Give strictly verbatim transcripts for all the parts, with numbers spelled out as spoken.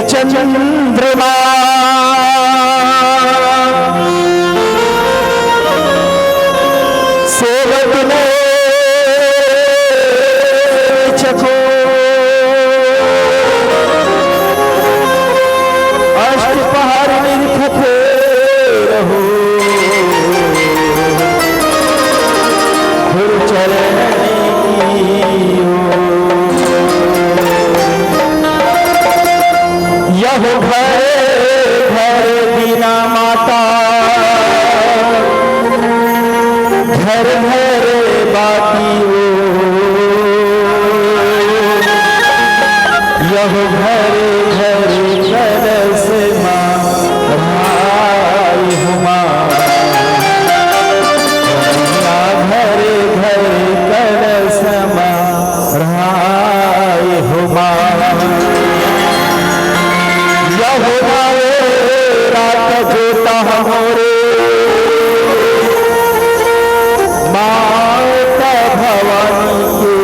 चंद्रमा सेवत ने चको अष्ट पहर निरखत रहू। गुरु चरण की ओर। यह घर घर बिना माता, घर घर बाती ओ। यह घर घर कलश मा रहाय हुमा। घर घर कलश मा रहाय हुमा। यह हुमा ए रात जोता हमरे माता भवानी के।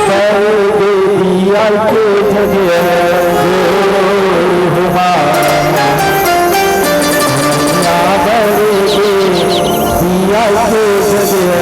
कर दे दिया के जगे हुमा। ना बरे के दिया के जगे।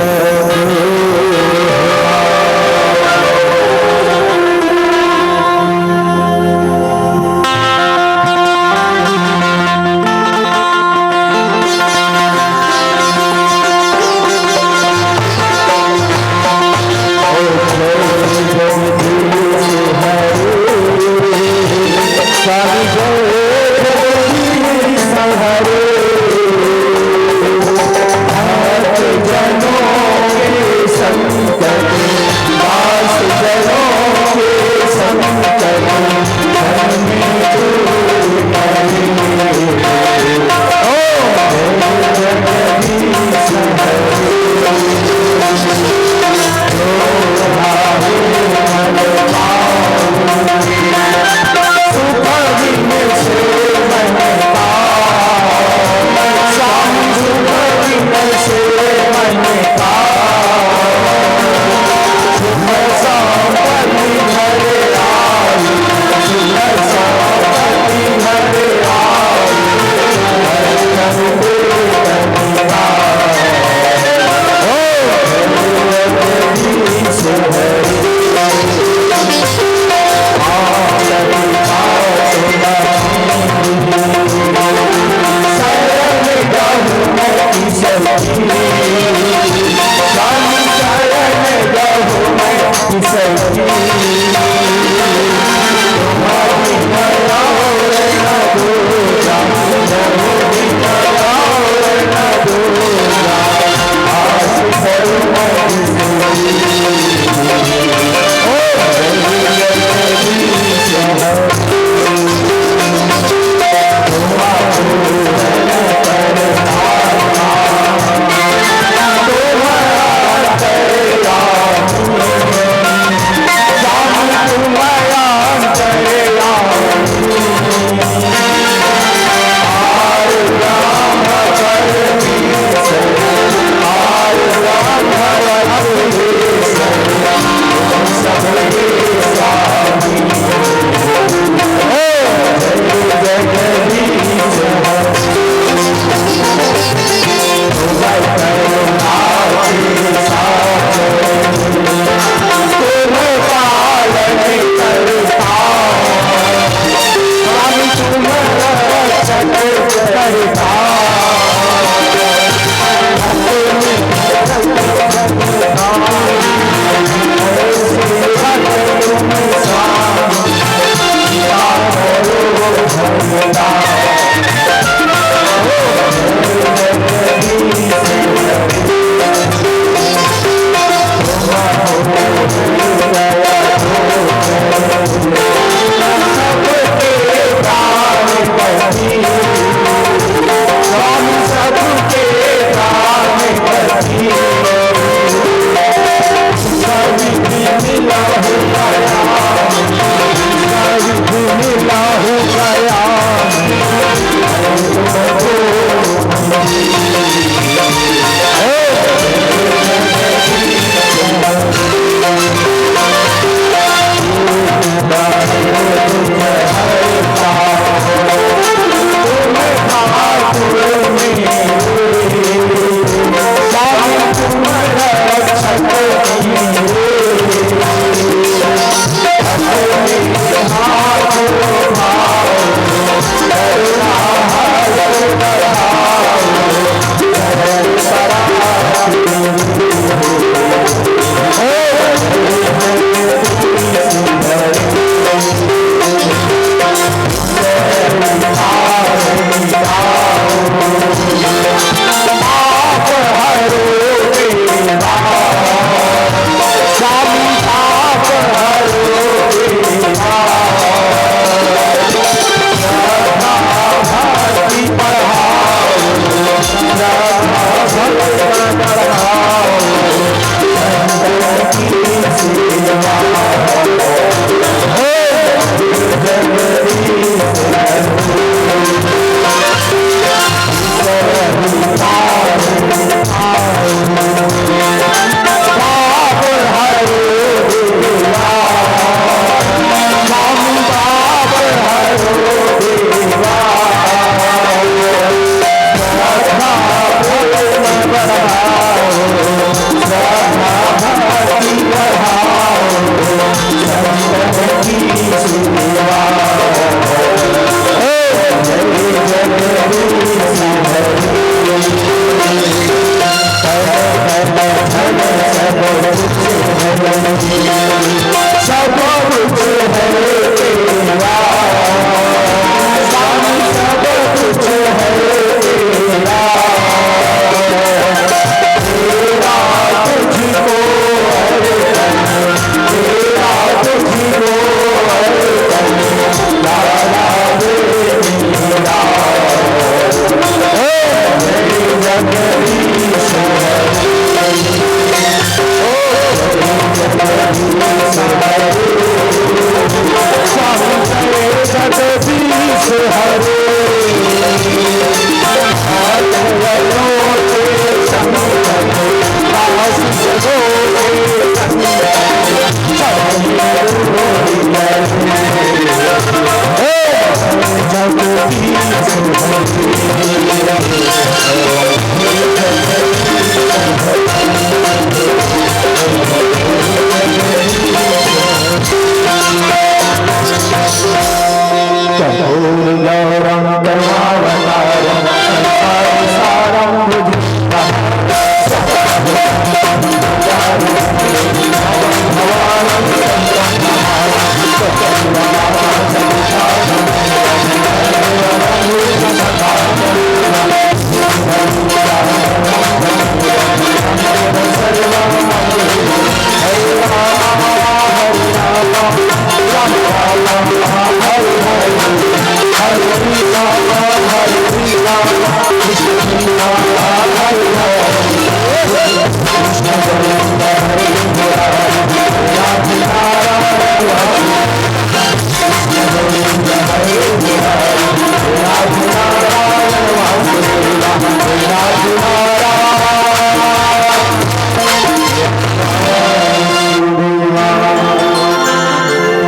कर्पूरगौरं करुणावतारं संसारसारं भुजगेन्द्रहारं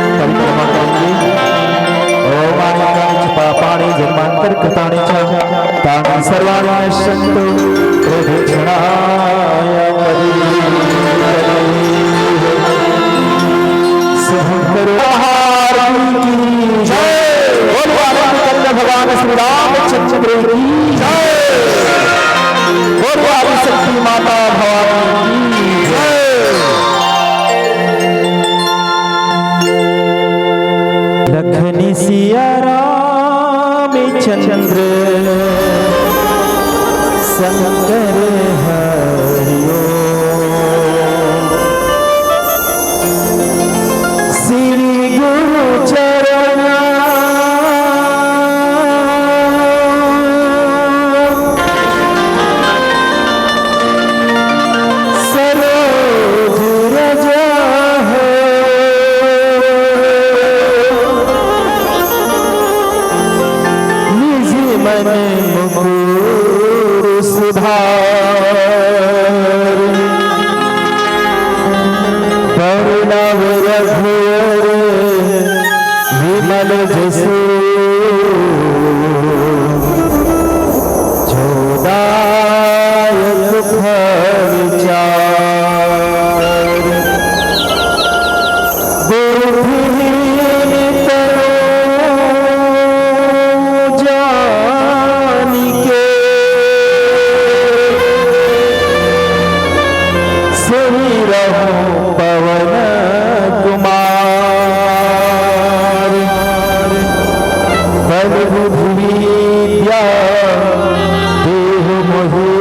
परिक्रमा करेंगे। ओमानि कानि च पापानि जन्मांतर कृतानि च तानि सर्वाणि नश्यंतु प्रदक्षिणाय परि। शुभंकरो महाराज की जय। बोलो आनंद कंद भगवान श्री रामचंद्र की जय। बोलो आदिशक्ति माता भवानी की जय। लखनी सिया रामचंद्र शंकर हरि ओम। श्री गुरु चरण सरोज रज हो। निज मन मुकुर सुधार। प्रणव रघुवर विमल जसु। जो दायक फल चारि। बुद्धिहीन तनु जानिके। सुमिरहु पवन कुमार। बल बुद्धि विद्या देहु मोहि।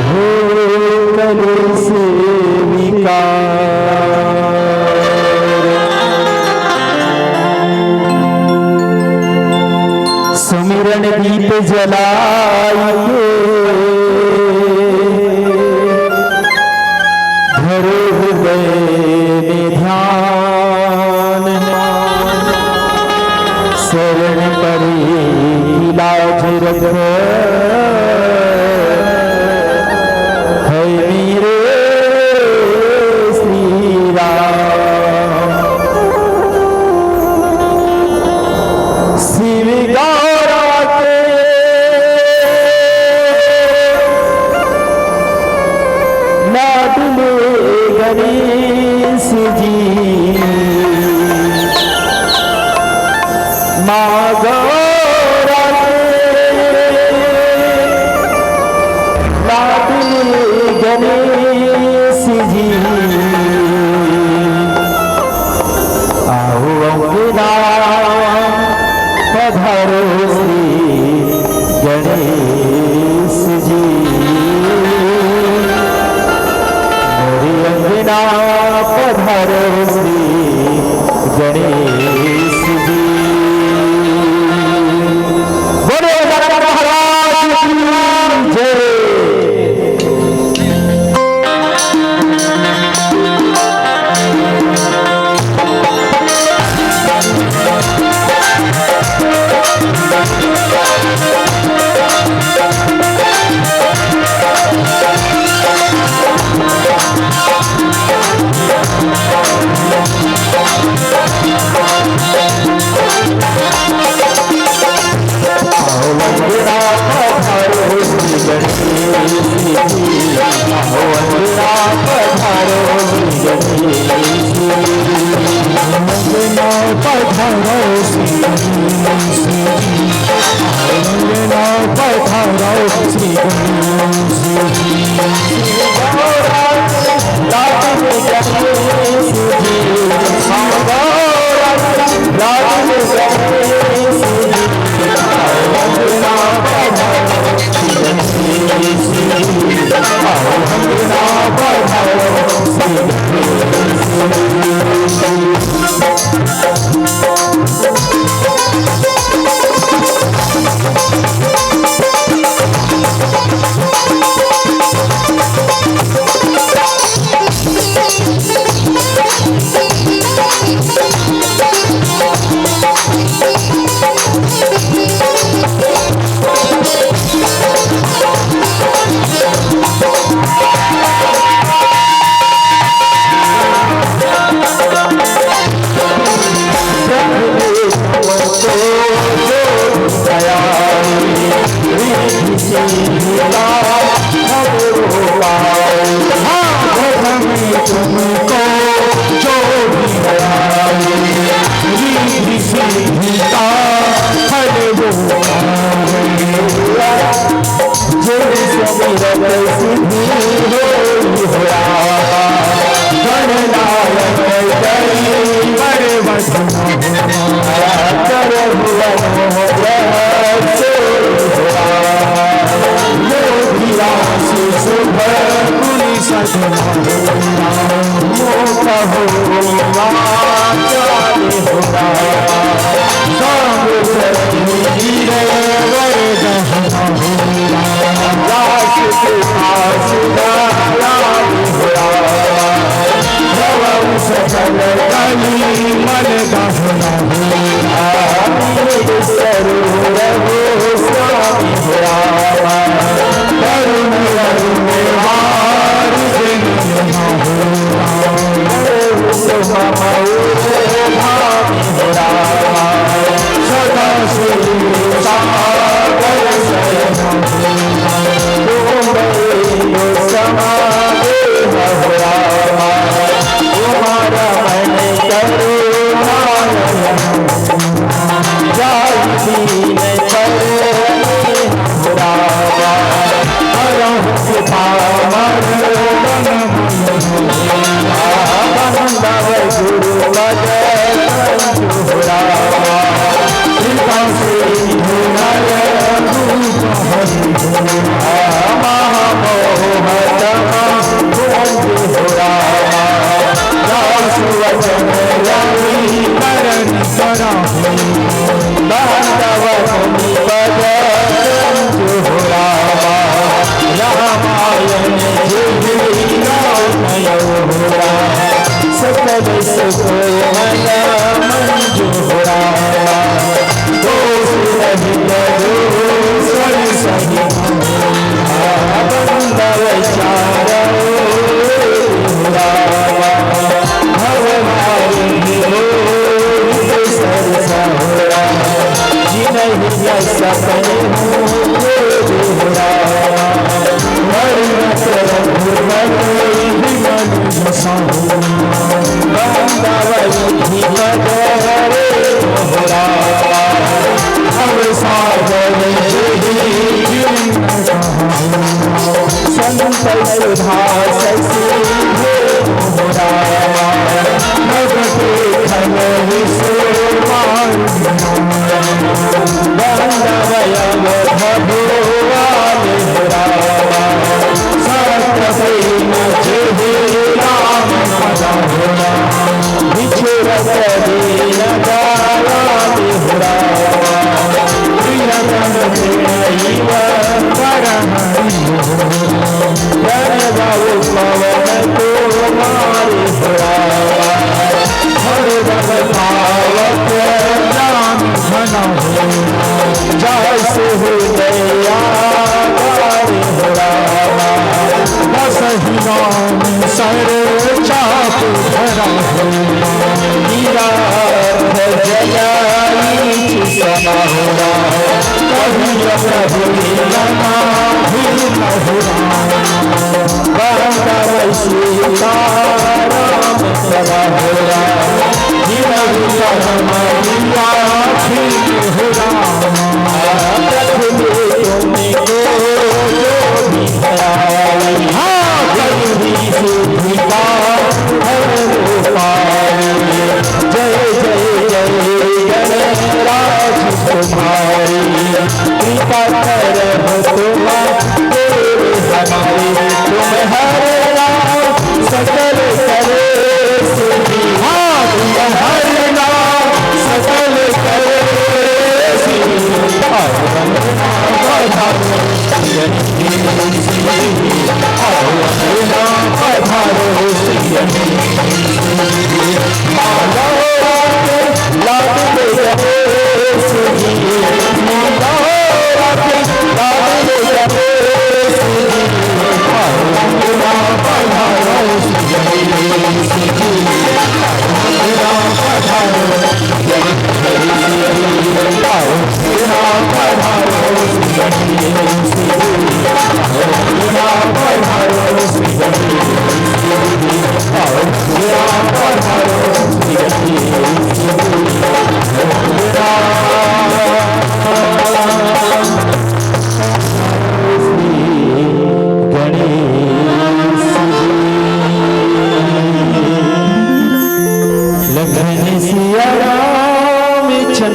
हरहु कलेस विकार। सुमिरन दीप जलाय के धरे हृदय में ध्यान। शरण परे की लाज रख, है मेरे श्री राम। शिव गौरा के लाडले गणेश जी, माँ गौरा के लाडले गणेश जी। आओ अंगना पधारो श्री गणेश जी। मोरे अंगना पधारो श्री गणेश जी। बोलो गणपति महाराज की जय। पधारो श्री गणेश जी, आंगना पधारो श्री गणेश जी।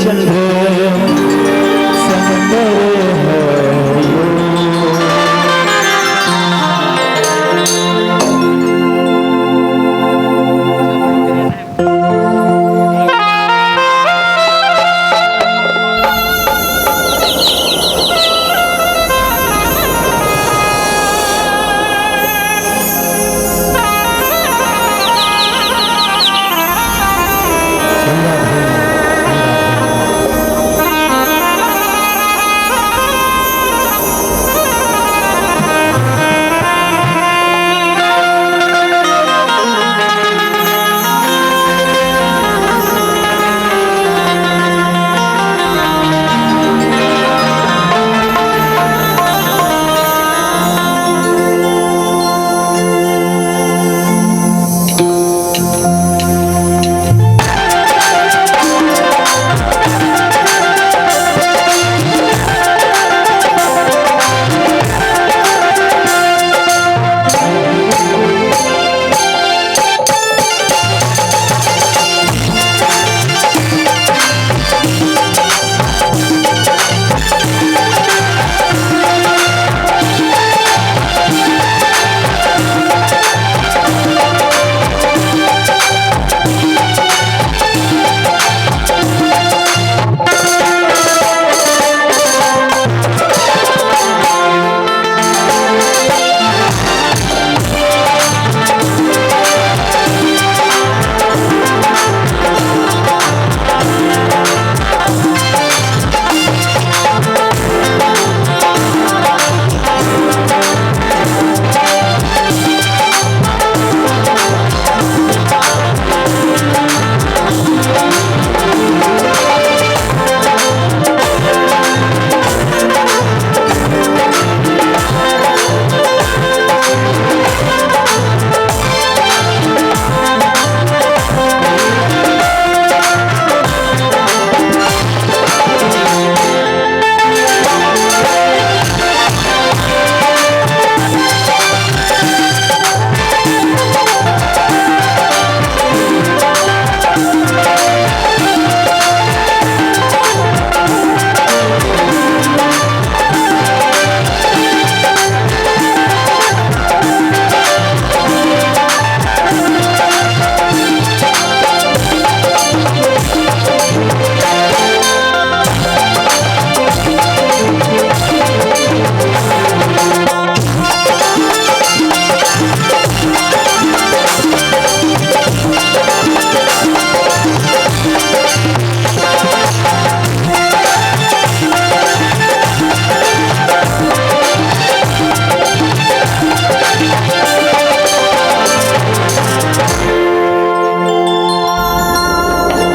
चंद्र समंदर हरिओ।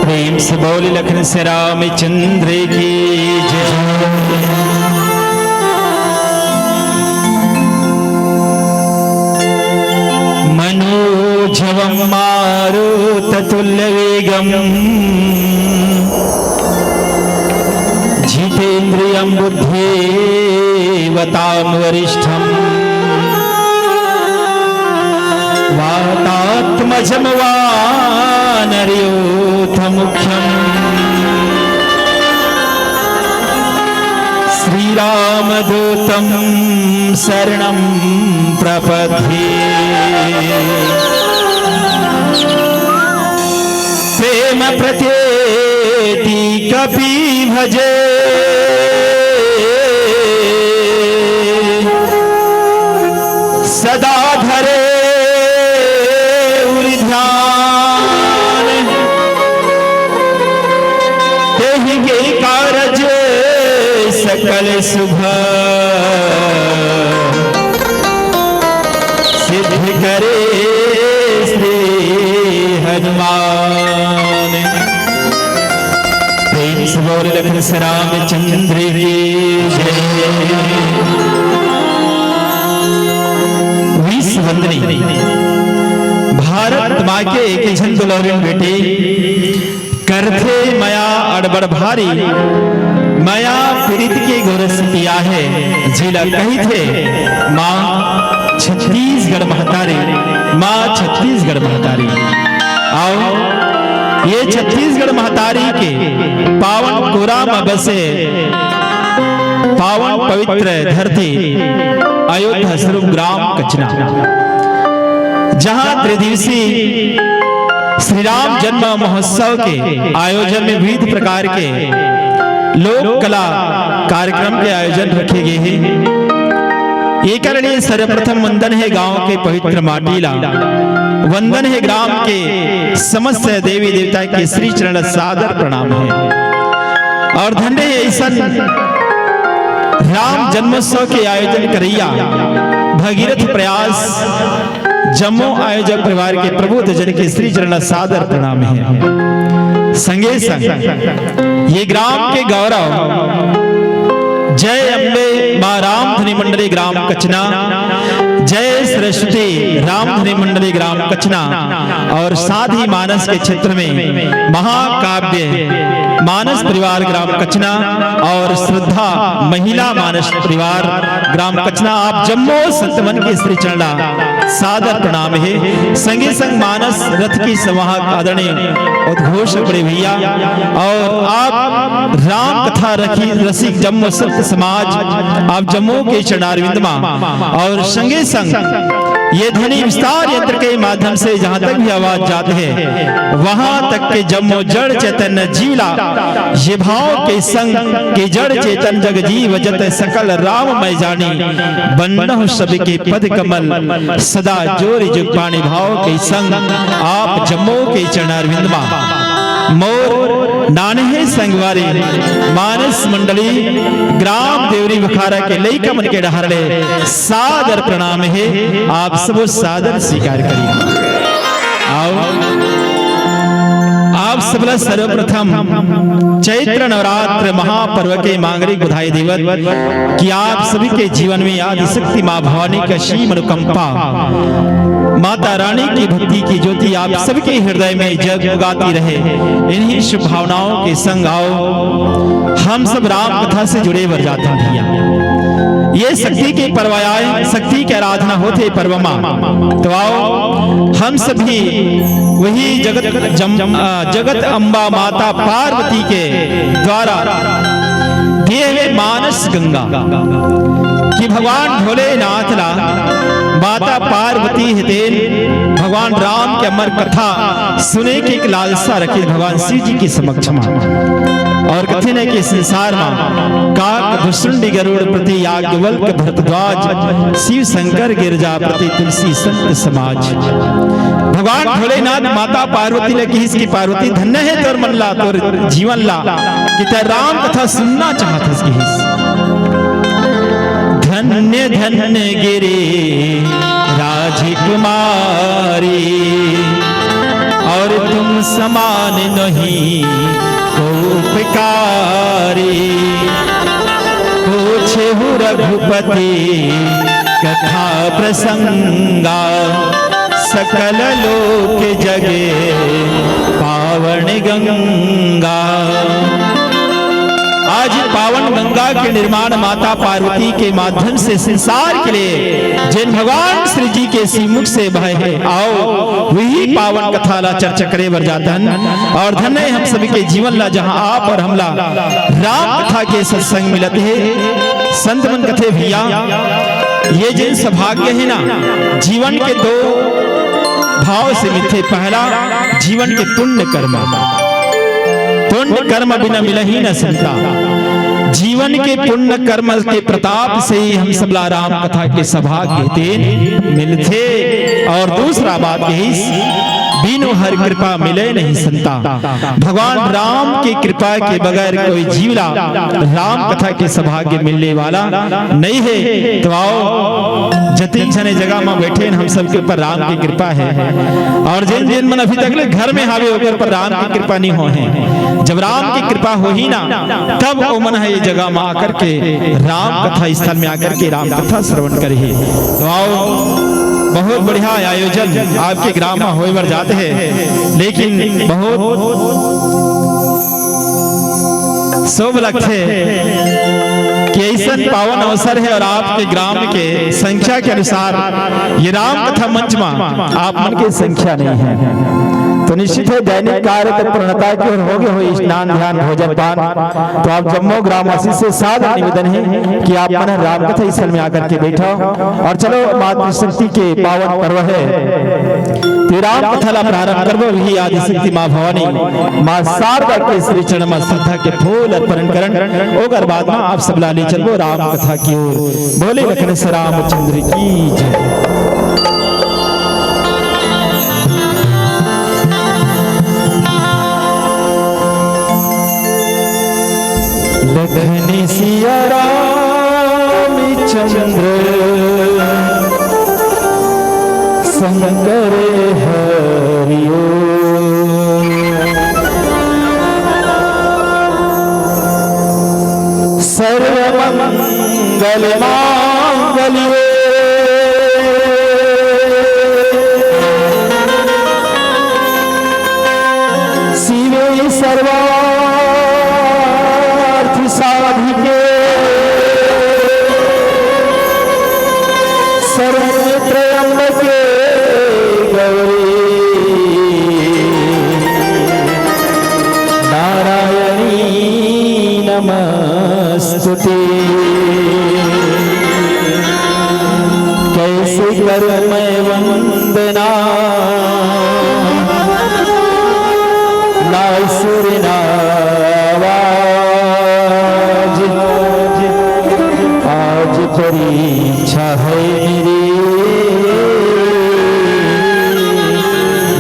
प्रेम से बोल लखन से रामचंद्र की जय। मनोजवम मारुततुल्य वेगम जितेंद्रियं बुद्धिमतां वरिष्ठम्। वातात्मजं वानरयूथमुख्यम्। श्रीरामदूतं शरणं प्रपद्ये। प्रेम प्रत्येति कपि भजे। सदा धरे उर ध्यान। तेहि के कारज सकल सुभ। सिद्ध करे श्री हनुमान। प्रेम से बोल लखन से रामचंद्र की जय। विष वंदनी। भारत माँ के एक झन दुलौरिन बेटी करथे मया अड़बड़ भारी, मया पीड़ित के गोरस पिया है, जेला कहिथे माँ छत्तीसगढ़ महतारी, माँ छत्तीसगढ़ महतारी। आओ, ये छत्तीसगढ़ महतारी के पावन कोरा म बसे पावन पवित्र धरती अयोध्या स्वरूप ग्राम कचना, जहां त्रिदिवसीय श्री राम जन्म महोत्सव के आयोजन में विविध प्रकार के लोक कला कार्यक्रम के आयोजन रखे गए हे। एकर लिए सर्वप्रथम वंदन हे गांव के पवित्र माटी ला, वंदन हे ग्राम के समस्त देवी देवता के श्री चरण सादर प्रणाम हे। और धन्य हे ऐसन राम जन्मोत्सव के आयोजन करैया भगीरथ प्रयास जम्मो आयोजक परिवार के प्रबुद्ध जन के श्री चरण सादर प्रणाम हे। संगे संग ये ग्राम के गौरव जय अम्बे माँ रामधुनी मंडली ग्राम कचना, जय सरस्वती रामधुनी मंडली ग्राम कचना और साथ ही मानस के क्षेत्र में महाकाव्य मानस परिवार ग्राम कचना और श्रद्धा महिला मानस परिवार ग्राम कचना, आप जम्मो संतमन के श्री चरणा सादर प्रणाम हे। संगे संग मानस रथ की संवाहक आदरणीय उद्घोष बड़े भैया और आप राम कथा रखी रसिक जम्मो संत समाज, आप जम्मो के चरणारविंद मा और संगे संग ये ध्वनि विस्तार यंत्र के माध्यम से जहाँ तक भी आवाज जात हे, वहाँ तक के जम्मो जड़ चैतन्य जीव ला, ये भाव के संग के जड़ चैतन जग जीव जत सकल राम मैं जानी, बन्नहु सबके पद कमल सदा जोरि जुग पानी। भाव के संग आप जम्मो के चरणारविंद मा मोर नान्हे संगवारी मानस मंडली ग्राम देवरी बखारा के लइका मन के डहर ले सादर प्रणाम हे। आप सबो सादर स्वीकार करी। आओ, आप सबला सर्वप्रथम चैत्र नवरात्र महापर्व के मांगलिक बधाई देवत कि आप सभी के जीवन में आदिशक्ति माँ भवानी का असीम अनुकंपा, माता रानी की भक्ति की ज्योति आप सबके हृदय में जगमगाती रहे। इन्हीं शुभ भावनाओं के संग आओ, हम सब राम कथा से जुड़े बर जाते हैं भैया। ये शक्ति के पर्व आए, शक्ति की आराधना होथे पर्व मा। तो आओ, हम सभी वही जगत जम, अ, जगत अम्बा माता पार्वती के द्वारा दिए हुए मानस गंगा कि भगवान भोलेनाथ ला माता पार्वती हे तेन भगवान राम के अमर कथा सुने के एक लालसा रखे भगवान शिव जी के समक्ष मा। और कथे न कि संसार मा काक भुसुंडी गरुड़ प्रति याज्ञवल्क भरद्वाज शिव शंकर गिरजा प्रति तुलसी संत समाज। भगवान भोलेनाथ माता पार्वती ले किहिस कि पार्वती धन्य हे तोर मन ला, तोर जीवन ला, कि तैं राम कथा सुनना चाहत हस किहिस। धन्य धन्य गिरि राजकुमारी, और तुम समान नहीं को उपकारी। पूछेहु रघुपति कथा प्रसंगा, सकल लोक जगे पावन गंगा। आज पावन गंगा के निर्माण माता पार्वती के माध्यम से संसार के लिए जिन भगवान श्री जी के श्रीमुख से भय है, आओ वही पावन कथा ला चर्चा करे बर जातन। और धन्य हम सभी के जीवन ला, जहां आप और हमला राम कथा के सत्संग मिलत हे। संत मन कथे भैया, ये जिन सौभाग्य हे ना, जीवन के दो भाव से मिलथे। पहला, जीवन के पुण्य कर्म, पुण्य कर्म बिना मिलही न संता। जीवन के पुण्य कर्म के प्रताप से ही हम सबला राम कथा के सौभाग्य तेन मिलथे। और दूसरा बात यही, बिनु हर कृपा मिले नहीं संता। भगवान राम की कृपा के बगैर कोई जीवला राम कथा के सौभाग्य मिलने वाला नहीं है। तो आओ, जतिन झने जगह में बैठे हैं, हम सबके ऊपर राम की कृपा है। और जिन जिन मन अभी तक ले घर में हावे, ओकर पर राम की कृपा नहीं हो है। जब राम की कृपा होही ना, तब ओ मन ह ये जगह में आकर के राम कथा स्थल में आकर के राम कथा श्रवण करही। तो आओ, बहुत बढ़िया आयोजन आपके ग्राम में होए बर जात हे, लेकिन बहुत शोभ लगथे कि ऐसन पावन अवसर हे और आपके ग्राम के संख्या के अनुसार ये राम कथा मंच में आप मन के संख्या नहीं है। तो निश्चित है दैनिक कार्य तत्परता की ओर होगे होही स्नान, ध्यान, भोजन, पान। तो आप जम्मो ग्रामवासी से सादर निवेदन है कि आप मन राम कथा स्थल में आकर के बैठो और चलो मातृशक्ति के पावन पर्व है, ते राम कथा ला प्रारंभ करबो। वही आदिशक्ति माँ भवानी, माँ शारदा के श्री चरण में श्रद्धा के फूल अर्पण करन, ओकर बाद में आप सब ला ले चलबो राम कथा की ओर। बोले लखन से रामचंद्र की जय। लखन सिया रामचंद्र शंकर हरिओ। सर्वमंगल मांगल्ये शिवे सर्वार्थ साधिके शरण्ये त्र्यंबके गौरी नारायणी नमस्तुते। कैसे करूं मैं वंदना ना सुर ना आवाज, आज परीक्षा है मेरी,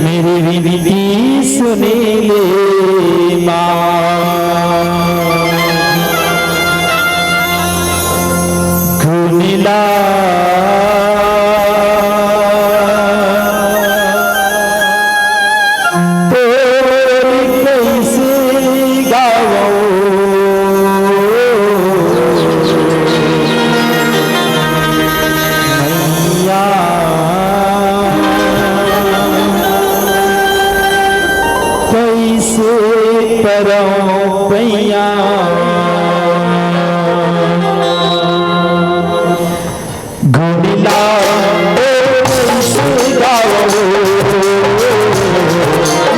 मेरी विनती सुन ले माँ। गुणला तोर कैसे गावो मैया, कैसे परौं पैया। गुणला तोर कैसे गावो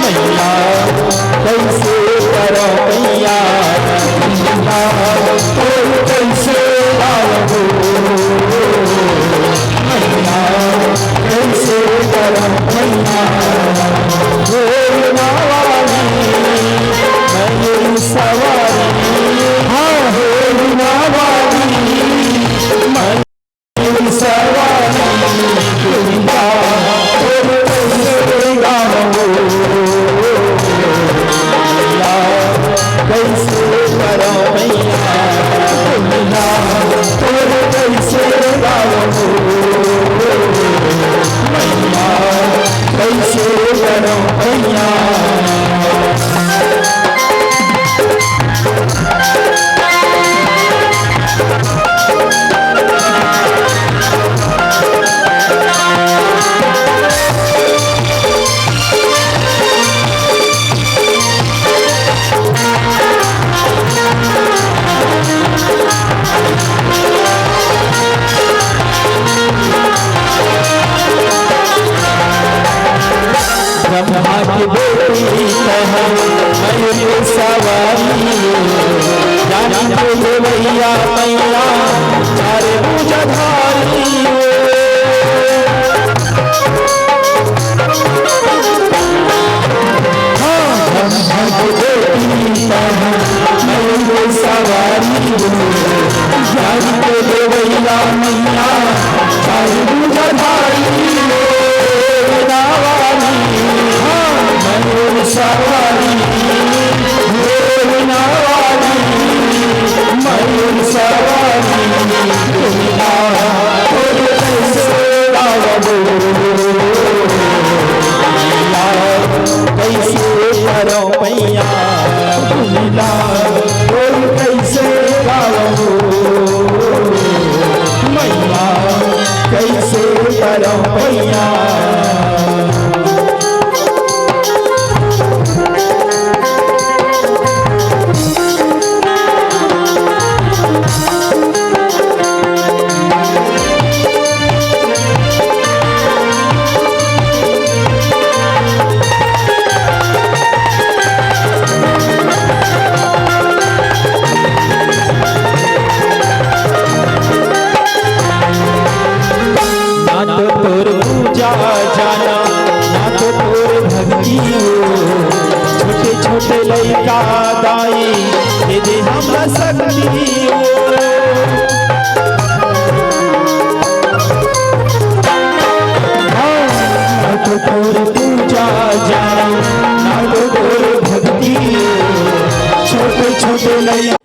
मैया, कैसे परौं पैया। गुणला तोर कैसे गावो मैया, कैसे परौं पैया। भोला वाली मयूर सवारी, हाँ, भोला वाली मयूर सवारी, गुणला तोर कैसे गावो मैया, कैसे परौं पैया। गुणला तोर कैसे गावो मैया, कैसे परौं पैया। ब्रह्मा के बेटी तहन मयूर के सवारी, ज्ञान के देवैया मैया चार भुजाधारी। हाँ, ब्रह्मा के बेटी तहन मयूर के सवारी, ज्ञान के देवैया मैया चार भुजाधारी। वीणा वाली, हाँ, मयूर सवारी, वीणा वाली, मयूर सवारी, गुणला तोर कैसे गावो मैया, कैसे परौं पैया। गुणला तोर कैसे गावो मैया, कैसे परौं पैया। लइका दाई, दे दे हमला शक्ति ओ। हाँ, ना तो तोर पूजा जाने, ना तो तोर भक्ति ओ। छोटे छोटे लइका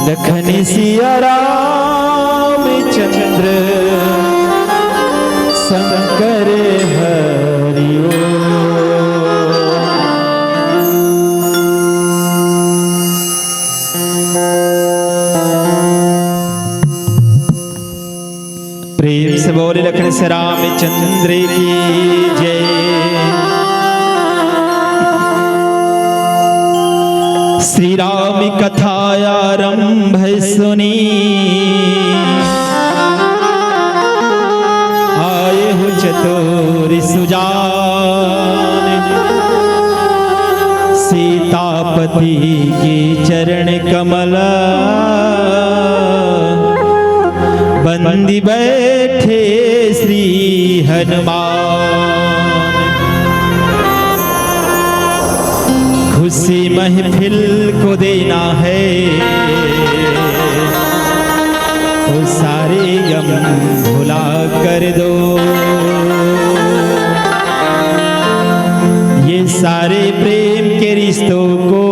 लखन सिया राम चंद्र शंकर हरि ओम। प्रेम से बोले लखन से रामचंद्र की जय। श्री राम कथा आरंभ सुनी, आए हो चतुर सुजान। सीतापति के चरण कमल बंदी बैठे श्री हनुमान। खुशी महफिल को देना है तो सारे गम भुला कर दो। ये सारे प्रेम के रिश्तों को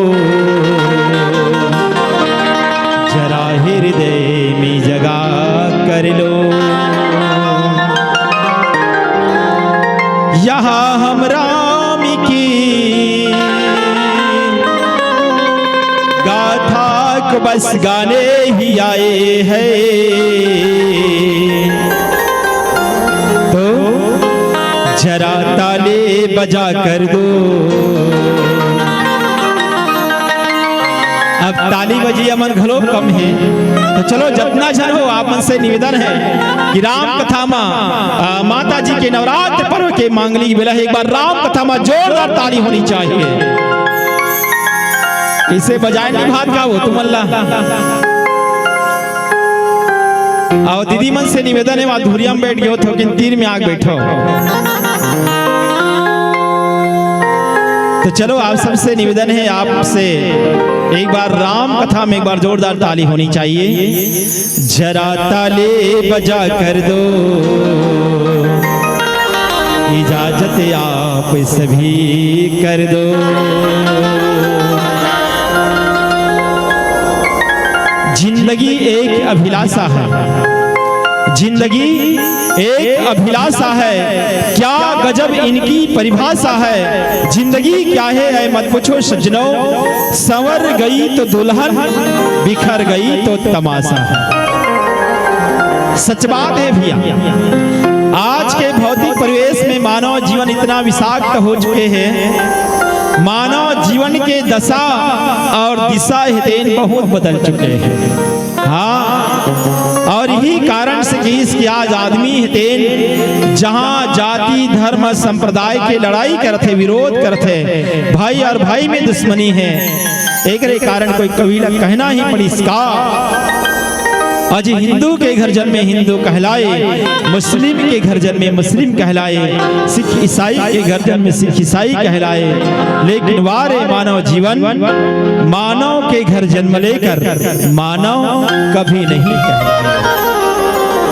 जरा हृदय में जगा कर लो। यहाँ हम राम की गाथा को बस गाने ही आए हैं, तो जरा ताले बजा कर दो। अब ताली बजिया मन घलो कम हे, तो चलो, जतना झन हो, आप मन से निवेदन हे कि राम कथा मा, आ, माता जी के नवरात्र पर्व के मांगलिक बेला हे, एक बार राम कथा मा जोरदार ताली होनी चाहिए। इसे बजाए नहीं भात का वो तुमन ला। अउ दीदी मन से निवेदन हे, वहाँ धुरिया में बैठ गए हो, थोकिन तीर में आके बैठो। तो चलो, आप सबसे निवेदन हे, आपसे एक बार राम कथा में एक बार जोरदार ताली होनी चाहिए। जरा ताले बजा कर दो, इजाजत आप सभी कर दो। जिंदगी एक अभिलाषा है, जिंदगी एक अभिलाषा है, क्या गजब इनकी परिभाषा है। जिंदगी क्या है, ऐ मत पूछो सज्जनों, संवर गई तो दुल्हन, बिखर गई तो तमाशा है। सच बात है भैया, आज के भौतिक परिवेश में मानव जीवन इतना विषाक्त हो चुके हैं, मानव जीवन के दशा और दिशा हितेन बहुत बदल चुके हैं। हाँ, और यही कारण से कि इसके आज आदमी हितेन जहाँ जाति, धर्म, संप्रदाय के लड़ाई करथे, विरोध करथे, भाई और भाई में दुश्मनी है, एकरे कारण कोई कवि ला कहना ही पड़िस का। आज हिंदू के घर जन्मे हिंदू कहलाए, मुस्लिम के घर जन्मे मुस्लिम कहलाए, सिख ईसाई के घर जन्मे सिख ईसाई कहलाए, लेकिन वारे मानव जीवन, मानव के घर जन्म लेकर मानव कभी नहीं कहलाए।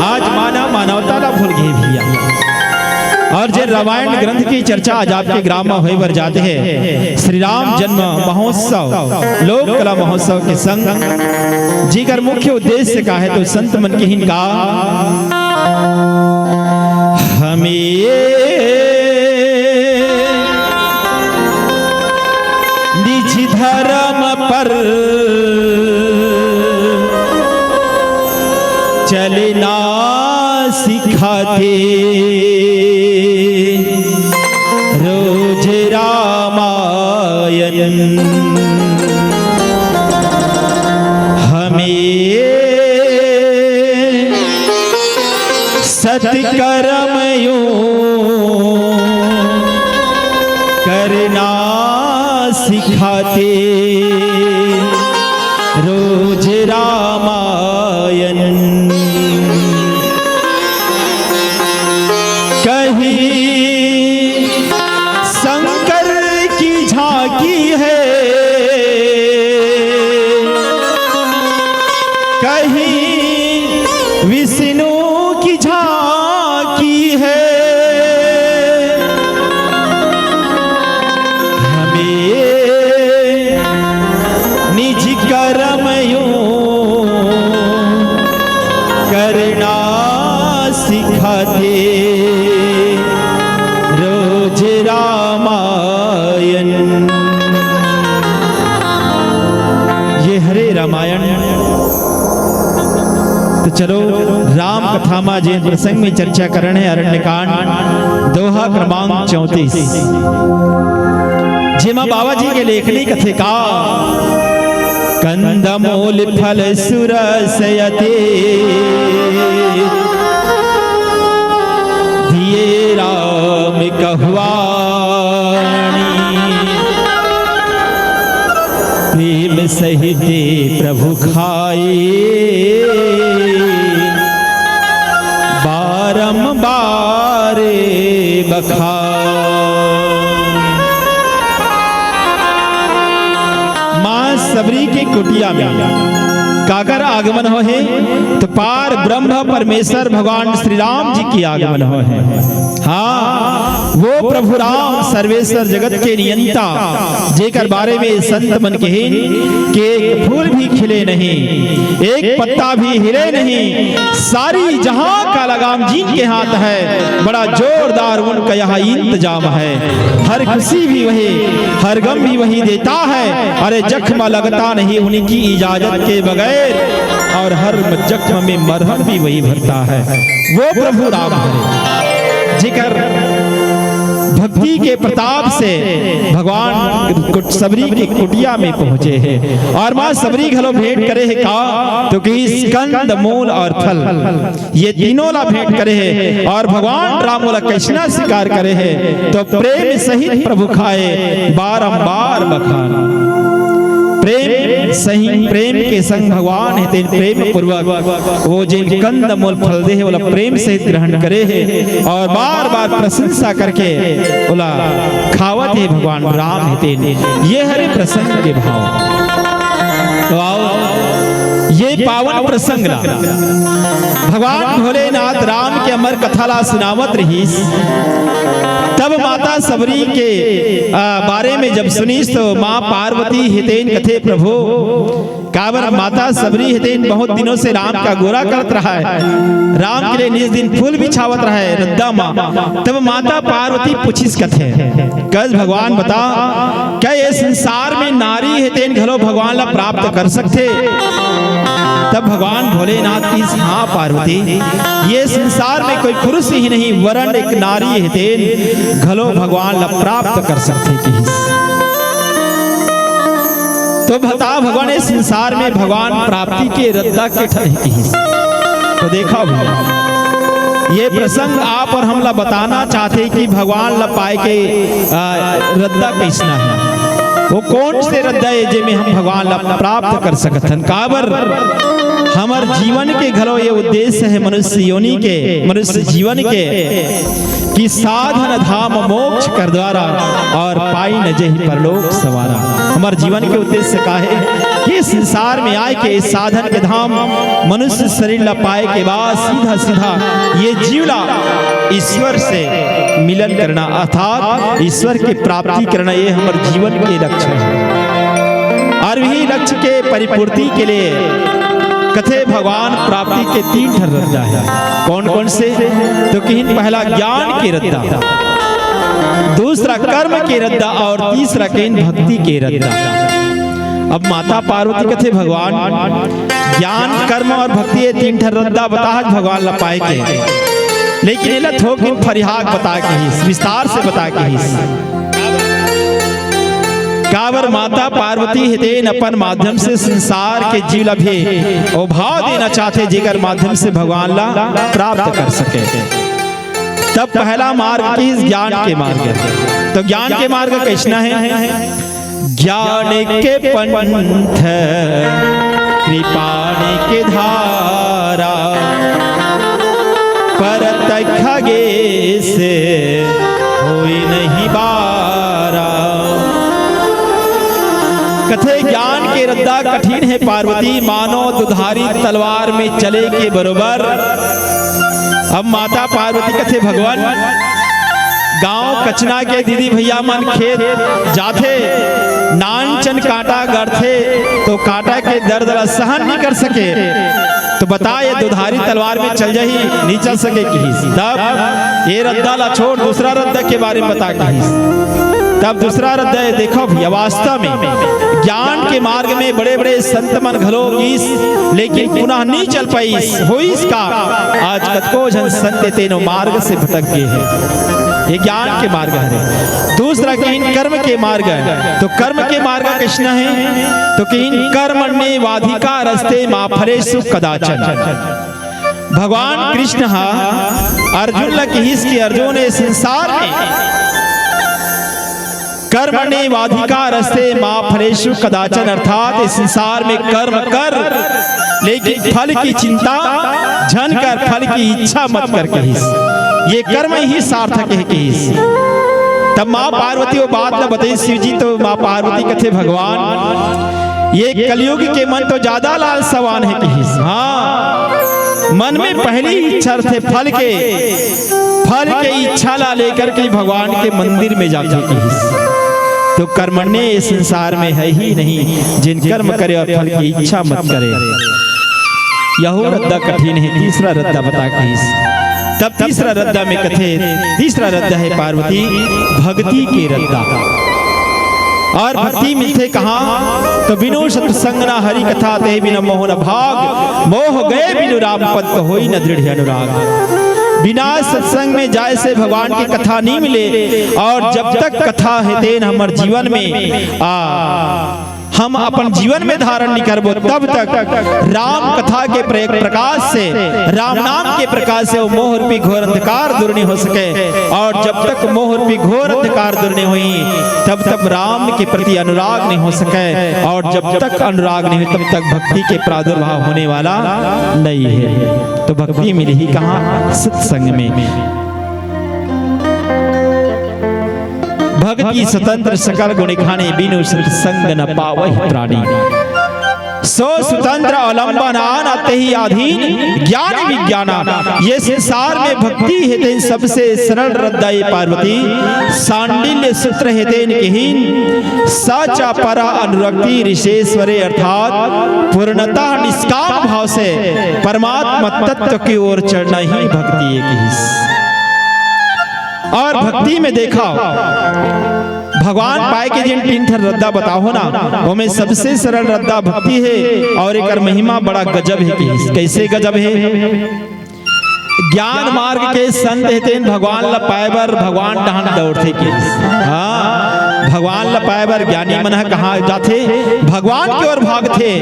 आज मानव मानवता ला भूल गए भैया। और जे रामायण ग्रंथ की चर्चा आज आपके ग्राम में होए बर जाते हैं, श्री राम जन्म महोत्सव, लोक कला महोत्सव के संग जेकर मुख्य उद्देश्य का है, तो संत मन के हिन का हमें निज धर्म पर चलना सिखाते रोज रामायण। हमें सत्कर्म यूं करना सिखाते रोज रामायण। कहीं शंकर की झांकी है, कहीं विष्णु की झांकी है। हमें निज कर्म यूं करना सिखाते रोज रामायण। ये हरे रामायण। तो चलो, राम कथा मा जेन प्रसंग में चर्चा करन हे, अरण्यकांड, दोहा क्रमांक चौंतीस, जेमा बाबा जी के लेखनी कथे का, कंदमूल फल सुरस अति दिए राम कहुवाणी। प्रेम सहित प्रभु खाए बारंबार बखान। माँ सबरी के कुटिया में काकर आगमन होहे, तो पार ब्रह्म परमेश्वर भगवान श्री राम जी के आगमन होहे। हाँ, वो प्रभु राम सर्वेश्वर जगत के नियंता, जेकर बारे में संत मन कहिन कि एक फूल भी खिले नहीं, एक पत्ता भी हिले नहीं, सारी जहां का लगाम जिनके हाथ है, बड़ा जोरदार उनका यहाँ इंतजाम है। हर खुशी भी वही, हर गम भी वही देता है। अरे जख्म लगता नहीं उनकी इजाजत के बगैर, और हर जख्म में मरहम भी वही भरता है। वो प्रभु राम हरे, जेकर भक्ति के प्रताप से भगवान कुट-, सबरी के कुटिया में पहुंचे हैं और माँ सबरी घलो भेंट करे है का, तो कि कंद मूल और फल, ये तीनों ला भेंट करे है और भगवान राम ओला कैसना स्वीकार करे है, तो प्रेम सहित प्रभु खाए बारंबार बखान। प्रेम सही, प्रेम के संग भगवान हे तेन प्रेम पूर्वक वो जेन कंद मूल फल दे हे, ओला प्रेम सहित ग्रहण करे हे और बार बार प्रशंसा करके ओला खावत हे भगवान राम हे तेन। ये हरे प्रसंग के भाव। तो आओ, ये पावन प्रसंग ला भगवान भोलेनाथ राम के अमर कथा ला सुनावत रहिस। तब माता सबरी के, आ, बारे में जब सुनिस तो माँ पार्वती हे तेन कथे, प्रभु, काबर माता सबरी हे तेन बहुत दिनों से राम का गोरा करत रहा है, राम के लिए निज दिन फूल बिछावत रहा है रद्दा माँ। तब माता पार्वती पूछिस कथे, कस भगवान बता, क्या ये संसार में नारी हे तेन घलो भगवान ला प्राप्त कर सकथे? तब भगवान भोलेनाथ कहिस, हाँ पार्वती, ये संसार में कोई पुरुष ही नहीं, वरन एक नारी हे तेन घलो भगवान ला प्राप्त कर सकथे कहिस। तो बता भगवान, ये संसार में भगवान प्राप्ति के रद्दा के ठन हे कहिस। तो देखा भैया, ये प्रसंग आप और हमला बताना चाहथे कि भगवान ला पाए के, आ, रद्दा कैसना है, वो कौन से रद्दा है जेमे हम भगवान ला प्राप्त कर सकत हन। काबर हमर जीवन के घलो ये उद्देश्य है मनुष्य योनि के, मनुष्य जीवन के, कि साधन धाम मोक्ष कर द्वारा और पाई न जही परलोक संवारा। हमर जीवन के उद्देश्य का है कि संसार में आए के इस साधन के धाम मनुष्य शरीर ला पाए के बाद सीधा सीधा ये जीव ला ईश्वर से मिलन करना अर्थात ईश्वर की प्राप्ति करना, ये हमर जीवन के लक्ष्य है। और वही लक्ष्य के परिपूर्ति के लिए कथे भगवान प्राप्ति के तीन ठन रद्दा है। कौन कौन से? तो कहिन पहला ज्ञान के रद्दा, दूसरा कर्म के रद्दा और तीसरा कहिन भक्ति के रद्दा। अब माता पार्वती कथे भगवान, ज्ञान, कर्म और भक्ति, ये तीन ठन रद्दा बताहस भगवान ला पाए के, लेकिन एला थोकिन फरिहा के बता के हिस, विस्तार से बता के हिस। काबर माता पार्वती हे तेन अपन माध्यम से संसार के जीव ला भी ओ भाव देना चाहथे, जेकर माध्यम से भगवान ला प्राप्त कर सके। तब पहला मार्ग किहिस ज्ञान के मार्ग। तो ज्ञान के मार्ग कइसना हे? ज्ञान के पंथ कृपाण के धारा, परतख गे से होई नहीं बारा। कथे ज्ञान के रद्दा कठिन हे पार्वती, मानो दुधारी तलवार में चले के बरोबर। अब माता पार्वती कथे भगवान, गांव कचना के दीदी भैया मन खेत जाथे, नानचन कांटा गड़थे तो कांटा के दर्द ला सहन नहीं कर सके। तो बता, ये दुधारी तलवार में चल जाही, नहीं चल सके किहिस। तब ये रद्दा ला छोड़, दूसरा रद्दा के बारे में बता किहिस। तब दूसरा रद्दा, ये देखो भैया, वास्तव में ज्ञान के मार्ग में बड़े-बड़े संत मन घलो गिस, लेकिन पुनः नहीं चल पाइस। होइस का? आज कतको झन संत तेनो मार्ग से भटक गए हैं। ये ज्ञान के मार्ग हरे। दूसरा कहिन कर्म के मार्ग। तो कर्म के मार्ग कइसना हे? तो कहिन कर्मण्येवाधिकारस्ते मा फलेषु कदाचन। भगवान कृष्ण ह अर्जुन ला किहिस कि अर्जुन, ये संसार में कर्मण्येवाधिकारस्ते मा फलेषु कदाचन, अर्थात ये संसार में कर्म कर, लेकिन फल की चिंता झन कर, फल की इच्छा मत कर किहिस। ये कर्म ही सार्थक हे किहिस। तब माँ पार्वती वो बात ला बताइस शिव जी, तो माँ पार्वती कथे भगवान, ये कलयुग के मन तो ज्यादा लालसवान हे किहिस। हाँ, मन में पहली इच्छा रथे फल के, फल के इच्छा ला लेकर के भगवान के मंदिर में जाथे किहिस। तो कर्मण्य ये संसार में है ही नहीं, जेन कर्म करे और फल की इच्छा मत करे। यहू रद्दा कठिन हे, तीसरा रद्दा बता किहिस। तब तीसरा रद्दा में कथे, तीसरा रद्दा हे पार्वती, भक्ति के रद्दा। और भक्ति मिलथे कहाँ? तो बिनु सत्संग न हरि कथा, ते बिनु मोह न भाग, मोह गए बिनु राम पद, होई न दृढ़ अनुराग। बिना सत्संग में जाए से भगवान की कथा नहीं मिले, और जब तक कथा हे तेन हमर जीवन में आ, हम अपन जीवन में धारण नहीं करबो, तब तक राम कथा के प्रे-, प्रकाश से, राम नाम के प्रकाश से वो मोह रूपी घोर अंधकार दूर नहीं हो सके। और जब तक मोह रूपी घोर अंधकार दूर नहीं होई, तब तक राम के प्रति अनुराग नहीं हो सके। और जब तक अनुराग नहीं हो, तब तक भक्ति के प्रादुर्भाव होने वाला नहीं है। तो भक्ति मिलही कहाँ? सत्संग में। भक्ति स्वतंत्र सकल गुण खानी, बिनु सत्संग न पावहि प्राणी। सो स्वतंत्र अवलंबन आन, तेहि अधीन ज्ञान विज्ञाना। ये संसार में भक्ति हे तेन सबसे सरल रद्दा हे पार्वती। सांडिल्य सूत्र हे तेन किहिन, स च परा अनुरक्ति ऋषेश्वरे, अर्थात पूर्णतः निष्काम भाव से परमात्मा तत्व की ओर चढ़ना ही भक्ति हे किहिस। और भक्ति में देखा, भगवान पाए के जिन तीन ठन रद्दा बताओ ना, ओमे सबसे सरल रद्दा भक्ति हे। और एकर महिमा बड़ा गजब हे किहिस। कैसे गजब हे? ज्ञान मार्ग के संत हे तेन भगवान ला पाए बर भगवान डहान दौड़थे किहिस। हाँ, भगवान ला पाए बर ज्ञानी मन ह कहाँ जाथे? भगवान की ओर भागथे।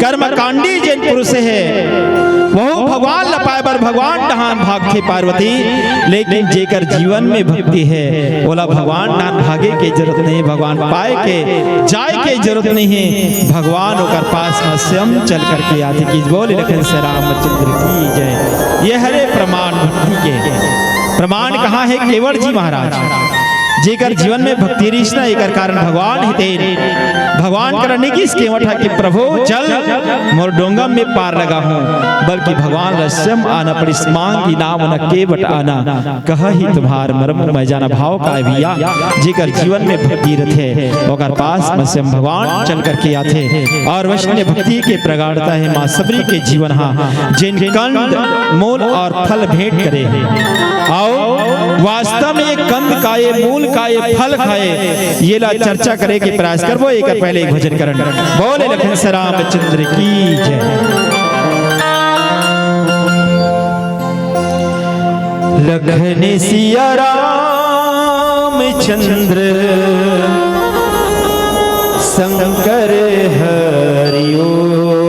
कर्मकांडी जेन पुरुष हे, वहू भगवान ला पाए बर भगवान डहान भागथे पार्वती। लेकिन जेकर जीवन में भक्ति हे, ओला भगवान डहान भागे के जरूरत नहीं, भगवान पाए के, जाए के जरूरत नहीं हे। भगवान ओकर पास में स्वयं चल करके आथे कि बोल लखन से रामचंद्र की जय। ये हरे प्रमाण भक्ति के। प्रमाण कहाँ हे? केवट जी महाराज। जेकर जीवन में भक्ति रिहिस ना, एकर कारण भगवान हे तेन। भगवान करा नइ किहिस केवट हा कि प्रभु चल मोर डोंगा में पार लगाहूं, बल्कि भगवान ल स्वयं आना पड़िस, मांगी नाम न केवट आना, कहा ही तुम्हार मरम मैं जाना। भाव का हे भैया, जेकर जीवन में भक्ति रथे, ओकर पास म स्वयं भगवान चल करके आथे। और वैष्णव भक्ति के प्रगाढ़ता हे माँ सबरी के जीवन हा, जेन कंद, मूल और फल भेंट करे हे। अउ वास्तव में ये कंद का, ये मूल का, ये फल का हे, ये ला चर्चा करे के प्रयास करबो। एकर पहले एक भजन करन। बोले लखन सिया रामचंद्र की जय। लखन सिया रामचंद्र शंकर हरि ओम।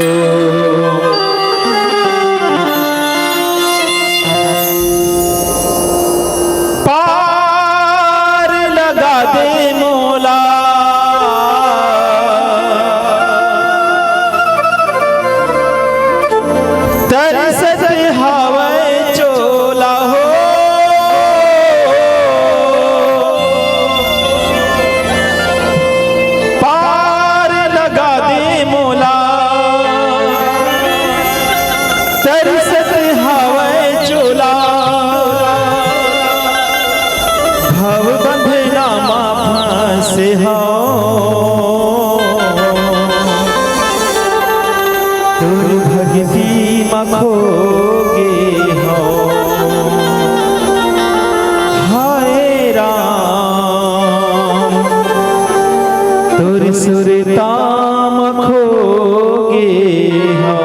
पार लगा दे मोला, तरसत हावय चोला हो। पार लगा दे मोला, तरसत हावय चोला। घाव बंधना मा फंसे हंव, तोर भक्ति म खो गे हंव। हाय राम, तोर सुरता म खो गे हंव।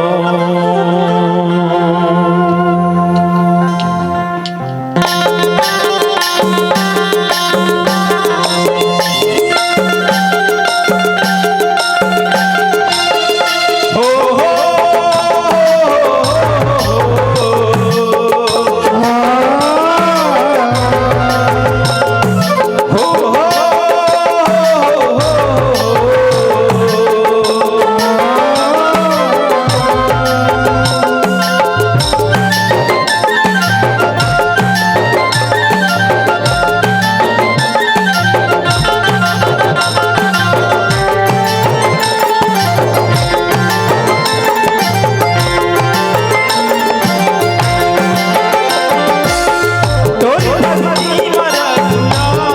तोर भक्ति म रघुराई,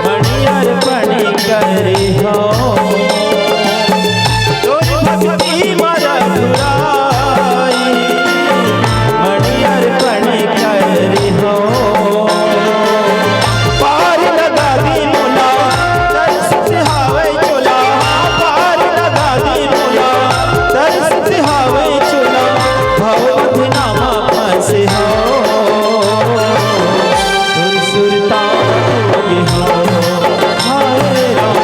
मणि अर्पण करे हंव। तोर भक्ति म रघुराई, मणि अर्पण करे हंव। पार लगा दे मोला, तरसत हावय चोला, पार लगा दे मोला, तरसत हावय चोला, भव बंधना मा फंसे हंव, तोर सुरता म खो गे हंव, हाय राम।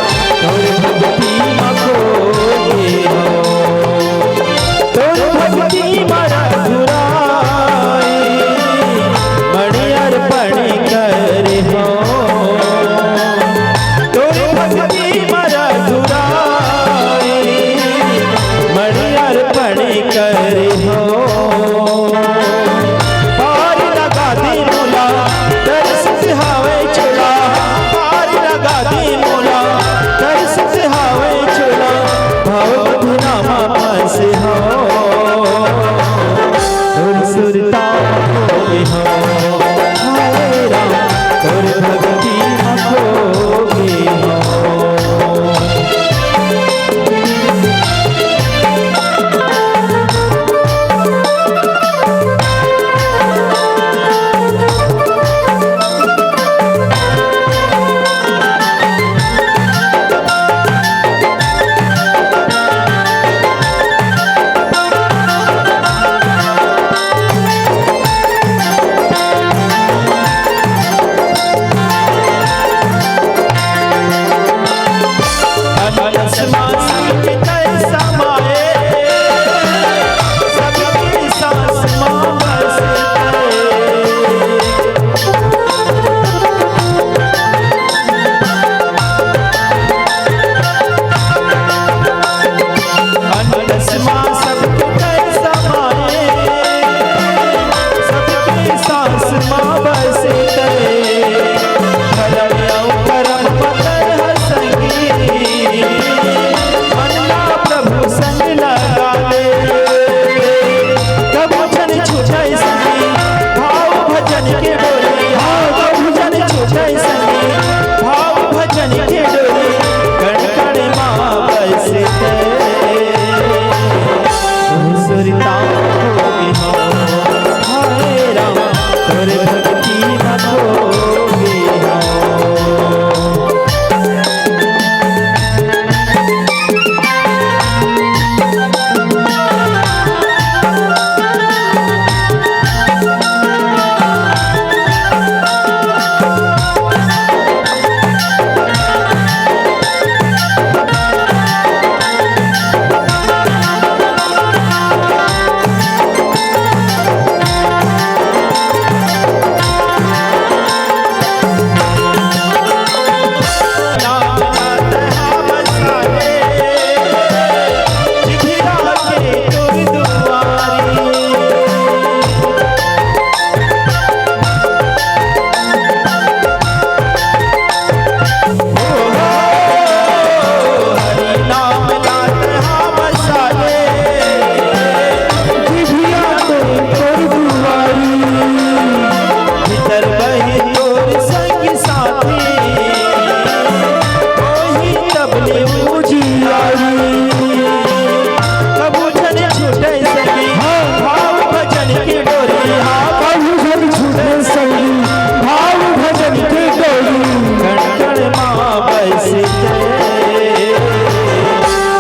कैसे ते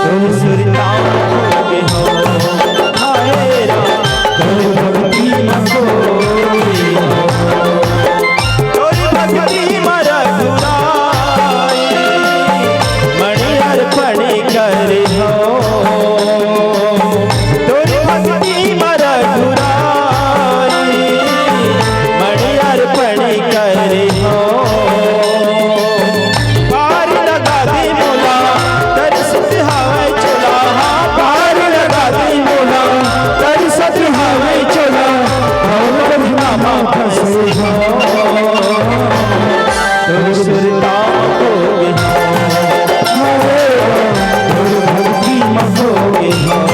तोर सुरता म खो गे हंव। हाय राम, तोर भक्ति म खो गे हंव। तोर भक्ति म रघुराई, मणि अर्पण करे हंव। तोर भक्ति म रघुराई, मणि अर्पण करे हंव। पार लगा दे मोला, तरसत हवय चोला, हाँ, पार लगा दे मोला, तरसत हवय चोला, भव भवना म फंसे हंव। तोर सुरता म खो गे हंव। हरे राम, तोर भक्ति म खो गे हंव।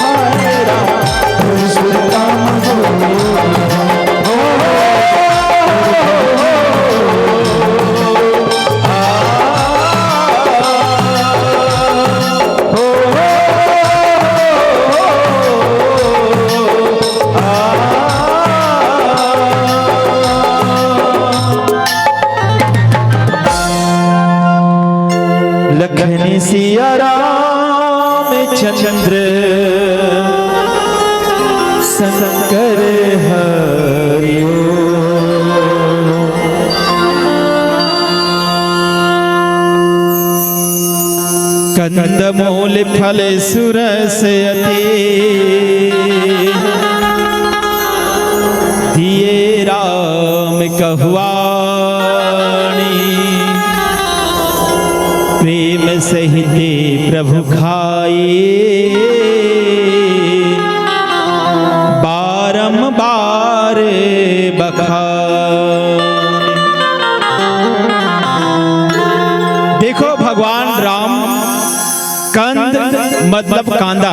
हरे राम, तोर सुरता म खो गे हंव। हो, हो, हो, हो, हो, हो। लखन सिया राम चंद्र शंकर हरि ओम। कंद मूल फल सुरस अति, दिए राम कहवाणी। प्रेम सहित प्रभु खाए, बारंबार बखानी। देखो, भगवान राम, कंद मतलब कांदा,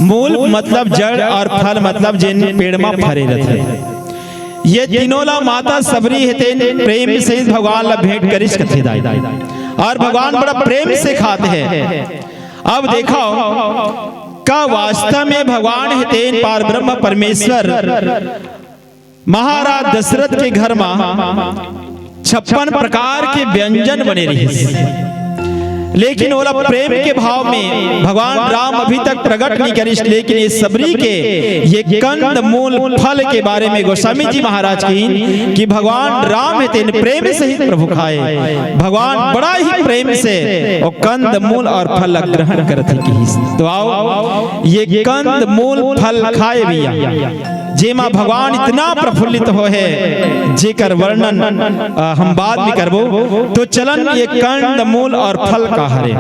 मूल मतलब जड़ और फल मतलब जेन पेड़ म फरे रथे। ये तीनों ला माता सबरी हे तेन प्रेम सहित भगवान ला भेंट करिस कथे दाई। और भगवान बड़ा प्रेम से खात हे। अब देखो, का वास्तव में भगवान हे तेन पार ब्रह्म परमेश्वर महाराज दशरथ के घर म छप्पन प्रकार के व्यंजन बने रिहिस, लेकिन ओला प्रेम के भाव में भगवान राम अभी तक प्रकट नहीं करिस। लेकिन ये सबरी के ये कंद मूल फल के बारे में गोस्वामी जी महाराज कहिन कि भगवान राम हे तेन प्रेम सहित प्रभु खाए। भगवान बड़ा ही प्रेम से वो कंद मूल और फल ला ग्रहण करत हे किहिस। तो आओ, ये कंद मूल फल खाए भैया, जेमा भगवान इतना प्रफुल्लित होहे, जेकर वर्णन, अ, हम बाद में करबो। तो चलन ये कंद मूल और फल का हरे।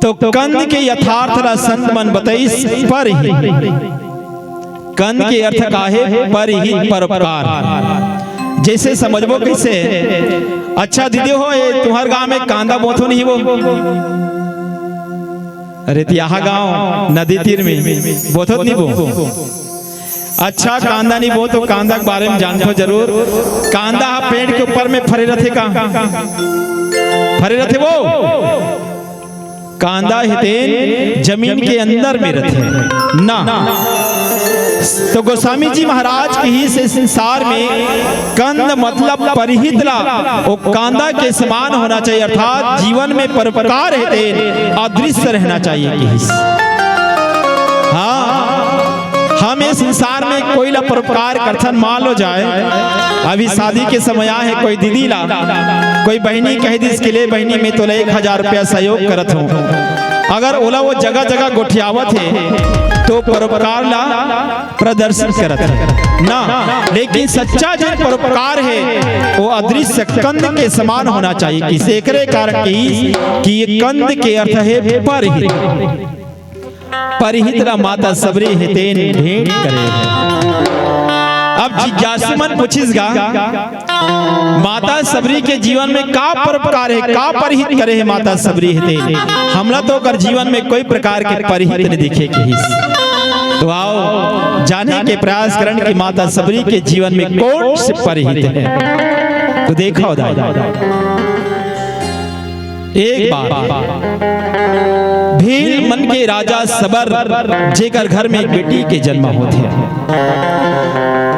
तो कंद के यथार्थ ला संत मन बतइस परहित। कंद के अर्थ का हे? परहित, परोपकार। जैसे समझबो कैसे? अच्छा दीदी हो, ये तुम्हर गांव में कांदा बोथो नहीं वो? अरे, तियाहा गांव नदी तीर में बोथो नहीं वो? अच्छा, कांदा नहीं बोथो, कांदा के बारे में जानथो जरूर। कांदा हा पेड़ के ऊपर में फरे रथे का? फरे रथे वो? कांदा हे तेन जमीन के अंदर में रथे ना। तो गोस्वामी जी महाराज कहिस संसार में कंद मतलब परहित ला, वो कांदा के समान होना चाहिए, अर्थात जीवन में परोपकार हे तेन अदृश्य रहना चाहिए कहिस। हाँ, हम ये संसार में कोई ला परोपकार करथन, मान लो जाए, अभी शादी के समय आहे, कोई दीदी ला, कोई बहिनी कह दिस कि ले बहिनी, मैं तोला एक हजार रुपया सहयोग करत हूँ, अगर ओला वो जगह जगह गोठियावत हे, तो परोपकार ला प्रदर्शित करत हे ना। लेकिन सच्चा जो परोपकार हे, वो अदृश्य कंद के समान होना चाहिए। किसे एकरे कारण कहिस कि ये कंद के अर्थ हे परहित। परहित ला माता सबरी हे तेन भेंट करे हे। अब जिज्ञासु मन पूछिस गा, माता सबरी के जीवन में का परोपकार हे, का परहित करे हे माता सबरी हे तेन? हमला तो ओकर जीवन में कोई प्रकार के परहित नहीं दिखे कहिस। तो आओ, जाने के प्रयास करन कि माता सबरी के जीवन में कौन से परहित हे। तो देखो दाई, एक बार भील मन के राजा सबर, जेकर घर में एक बेटी के जन्म होथे।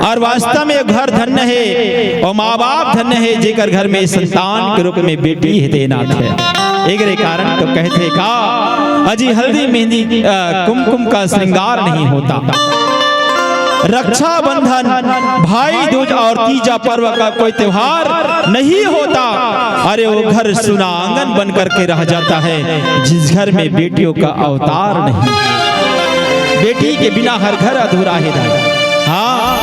और वास्तव में घर धन्य हे और माँ बाप धन्य हे, जेकर घर में संतान के रूप में बेटी हे तेन आथे। एकरे कारण तो कहथे का, अजी हल्दी मेहंदी, अ, कुमकुम का श्रृंगार नहीं होता। रक्षाबंधन, भाई दूज और तीजा पर्व का कोई त्योहार नहीं होता। अरे वो घर सुना आंगन बन करके रह जाता है, जिस घर में बेटियों का अवतार नहीं। बेटी के बिना हर घर अधूरा हे दाई। हाँ,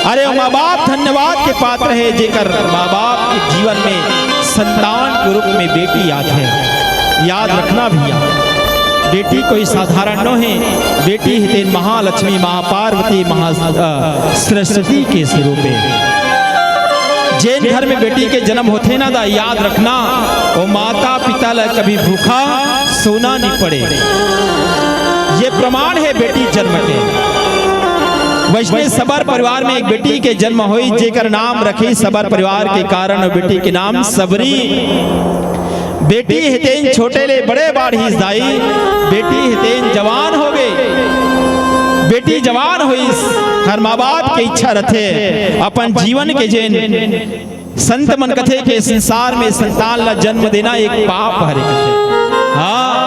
अरे वो माँ बाप धन्यवाद के पात्र हे, जेकर माँ बाप के जीवन में संतान के रूप में बेटी आथे। याद रखना भैया, बेटी कोई साधारण नो हे। बेटी हे तेन महालक्ष्मी, महापार्वती, महा, अ, सरस्वती के स्वरूप हे। जेन घर में बेटी के जन्म होथे ना दा, याद रखना, वो माता पिता ला कभी भूखा सोना नहीं पड़े। ये प्रमाण हे बेटी जन्म के। वैसने सबर परिवार में एक बेटी के जन्म होइस, जेकर नाम रखिस सबर परिवार के कारण, वो बेटी के नाम सबरी। बेटी हे तेन छोटे ले बड़े बाढ़िस दाई, बेटी हे तेन जवान होगे। बेटी जवान होइस, हर माँ बाप के इच्छा रथे अपन जीवन के जेन संत मन कथे के संसार में संतान ला जन्म देना एक पाप हरे कथे। हाँ,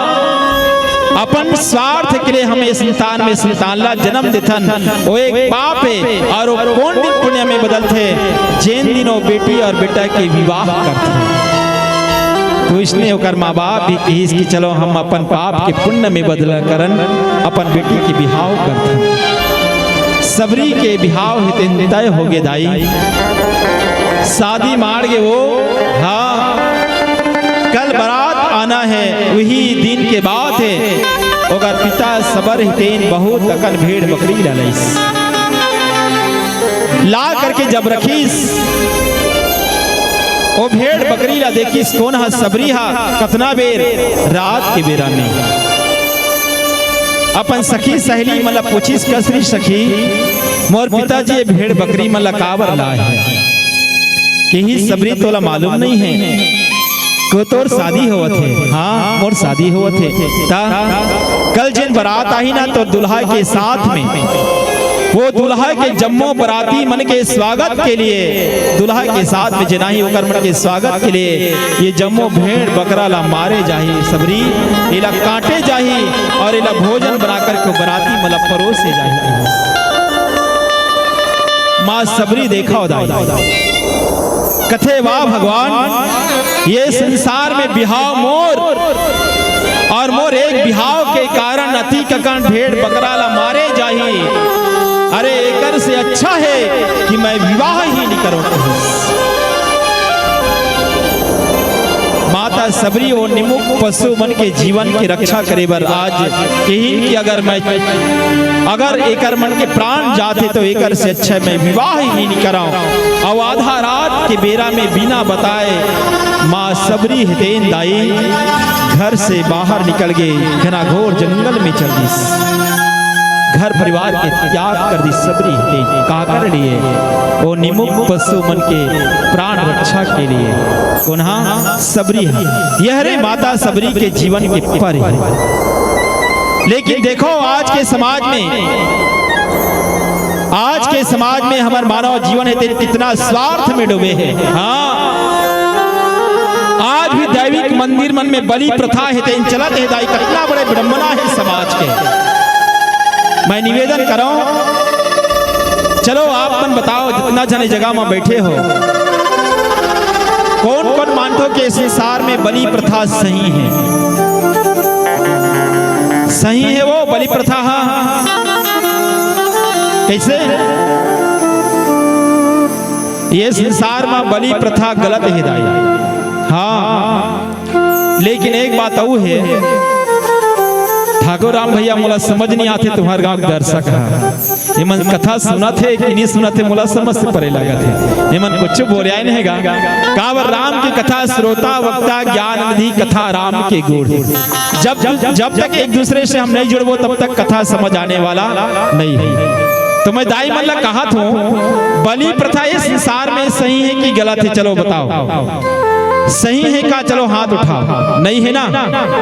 अपन स्वार्थ के लिए हम ये संसार में संतान ला जन्म देथन, वो एक पाप हे। और वो कोन दिन पुण्य में बदलथे? जेन दिन वो बेटी और बेटा के विवाह करथे। तो इसने ओकर माँ बाप भी कहिस कि चलो हम अपन पाप के पुण्य में बदला करन, अपन बेटी के बिहाव करथन। सबरी के बिहाव हे तेन तय होगे दाई। शादी माड़ गे वो, हाँ, कल बारात आना हे, वही दिन के बात हे। ओकर पिता सबर हे तेन बहुत अकन भेड़ बकरी ला लइस। ला करके जब रखिस, वो भेड़ बकरी ला देखिस, कोन हा? सबरी हा। कतना बेर? रात के बेरा में। अपन सखी सहेली मन ला पूछिस, कसरी सखी, मोर पिताजी ये भेड़ बकरी मन ला काबर लाए हे? कहिस, सबरी, तोला मालूम नहीं हे? को तोर शादी होवत हे। हाँ, मोर शादी होवत हे। ता कल जेन बारात आही ना, तो दूल्हा के साथ में, वो दूल्हा के जम्मो बाराती मन के स्वागत के लिए, दूल्हा के साथ में जेन आही ओकर मन के स्वागत के लिए ये जम्मो भेड़ बकरा ला मारे जाही सबरी, एला काटे जाही और एला भोजन बना करके बाराती मन ला परोसे जाही। माँ सबरी देखा हो दाई, कथे, वाह भगवान, ये संसार में बिहाव मोर, और मोर एक बिहाव के कारण अति ककन भेड़ बकरा ला मारे जाही। अरे, एकर से अच्छा हे कि मैं विवाह ही नहीं करूं। माता सबरी वो निमुख पशु मन के जीवन के रक्षा करे बर आज कहिन कि अगर मैं, अगर एकर मन के प्राण जाथे तो एकर से अच्छा मैं विवाह ही नहीं कराऊं। अउ आधा रात के बेरा में बिना बताए माँ सबरी हे तेन दाई घर से बाहर निकल गे, घनाघोर जंगल में चल दिस। घर परिवार के त्याग कर दिस सबरी हे तेन। काकर लिए? वो निमुख पशु मन के प्राण रक्षा के लिए। कोन हा? सबरी हा। ये हरे माता सबरी के जीवन के पर हे। लेकिन देखो आज के समाज में, आज के समाज में हमर मानव जीवन हे ते कितना स्वार्थ में डूबे हे। हाँ, आज भी दैविक मंदिर मन में बलि प्रथा हे ते चलत हे दाई, कितना बड़े विडंबना हे समाज के। मैं निवेदन करौं, चलो आप मन बताओ, जितना जने जगह में बैठे हो, कोन कोन मानथो के संसार में बलि प्रथा सही हे? सही हे वो बलि प्रथा? हाँ, कैसे? ये संसार में बलि प्रथा गलत हे दाई। हाँ, लेकिन एक बात अउ हे, ठाकुर राम भैया, मोला समझ नहीं आथे तुम्हार गांव के दर्शक ह। एमन कथा सुनत हे कि नहीं सुनत हे, मोला समझ से परे लागत हे। एमन कुछ बोले आए नहीं गा। काबर राम की कथा श्रोता वक्ता ज्ञान निधि कथा राम के गुण। जब, जब तक एक दूसरे से हम नहीं जुड़बो, तब तक कथा समझ आने वाला नहीं है। तो मैं दाई मन ला कहत हूँ, बलि प्रथा ये संसार में सही हे कि गलत हे? चलो बताओ। सही हे का? चलो हाथ उठाव। नहीं हे ना?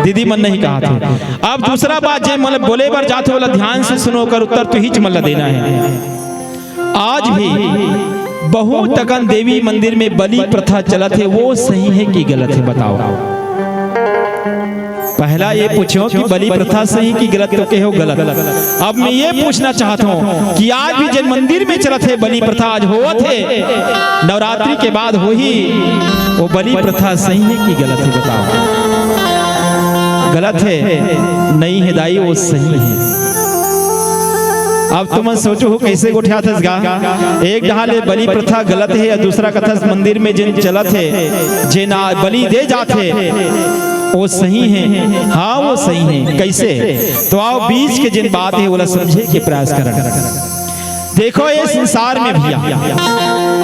दीदी मन नहीं कहत हे। अब दूसरा बात, जे मन बोले बर जाथे, ओला ध्यान से सुनो, ओकर उत्तर तुहिच मन ला देना हे। आज भी बहुत अकन देवी मंदिर में बलि प्रथा चलत हे, वो सही हे कि गलत हे, बताव। पहला ये पूछो कि बलि प्रथा सही कि गलत, तो कहो गलत। अब मैं ये पूछना चाहत हूँ कि आज भी जेन मंदिर में चलत हे बलि प्रथा, आज होवत हे, नवरात्रि के बाद होही, वो बलि प्रथा सही हे कि गलत हे, बताव। गलत हे, नहीं हे दाई, वो सही हे। अब तुमन सोचहू कइसे गोठियाथस गा? एक डहार ले बलि प्रथा गलत हे, अउ दूसरा कथस मंदिर में जेन चलत हे, जेन बलि दे जात हे, वो सही हे। हाँ, वो सही हे। कइसे? तो आव, बीच के जेन बात हे, ओला समझे के प्रयास करन। देखो, ये संसार में भैया,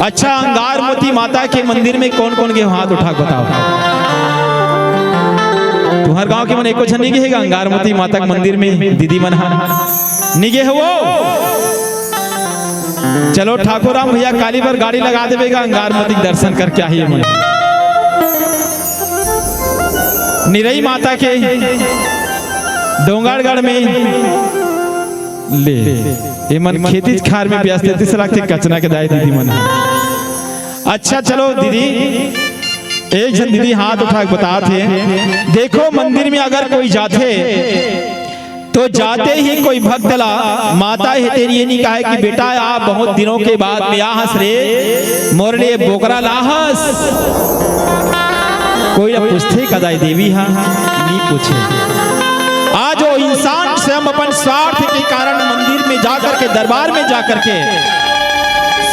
अच्छा, अंगार मोती माता के मंदिर में कौन कौन गे हो, हाथ उठा के बताव। तुम्हर गांव के मन एको झन नहीं गे हे गा अंगार मोती माता के मंदिर में, दीदी मन हा? नहीं गे हो वो? चलो ठाकुर राम भैया, काली बर गाड़ी लगा देबे गा, अंगार मोती के दर्शन करके आही मन। निरई माता के डोंगरगढ़ में ले, ये मन खेती खार में व्यस्त हे, तीसरा के कचना के दाई दीदी मन। अच्छा चलो दीदी, एक झन दीदी हाथ उठा के बतात हे, देखो मंदिर में अगर कोई जाथे तो जाते ही कोई भक्त ला माता हे तेन ये नहीं कहे कि बेटा आप बहुत दिनों के बाद में आहस रे, मोर लिए बोकरा लाहस। कोई ला पूछथे का दाई देवी हा? नहीं पूछे। आज वो इंसान स्वयं अपन स्वार्थ के कारण मंदिर में जाकर के, दरबार में जाकर के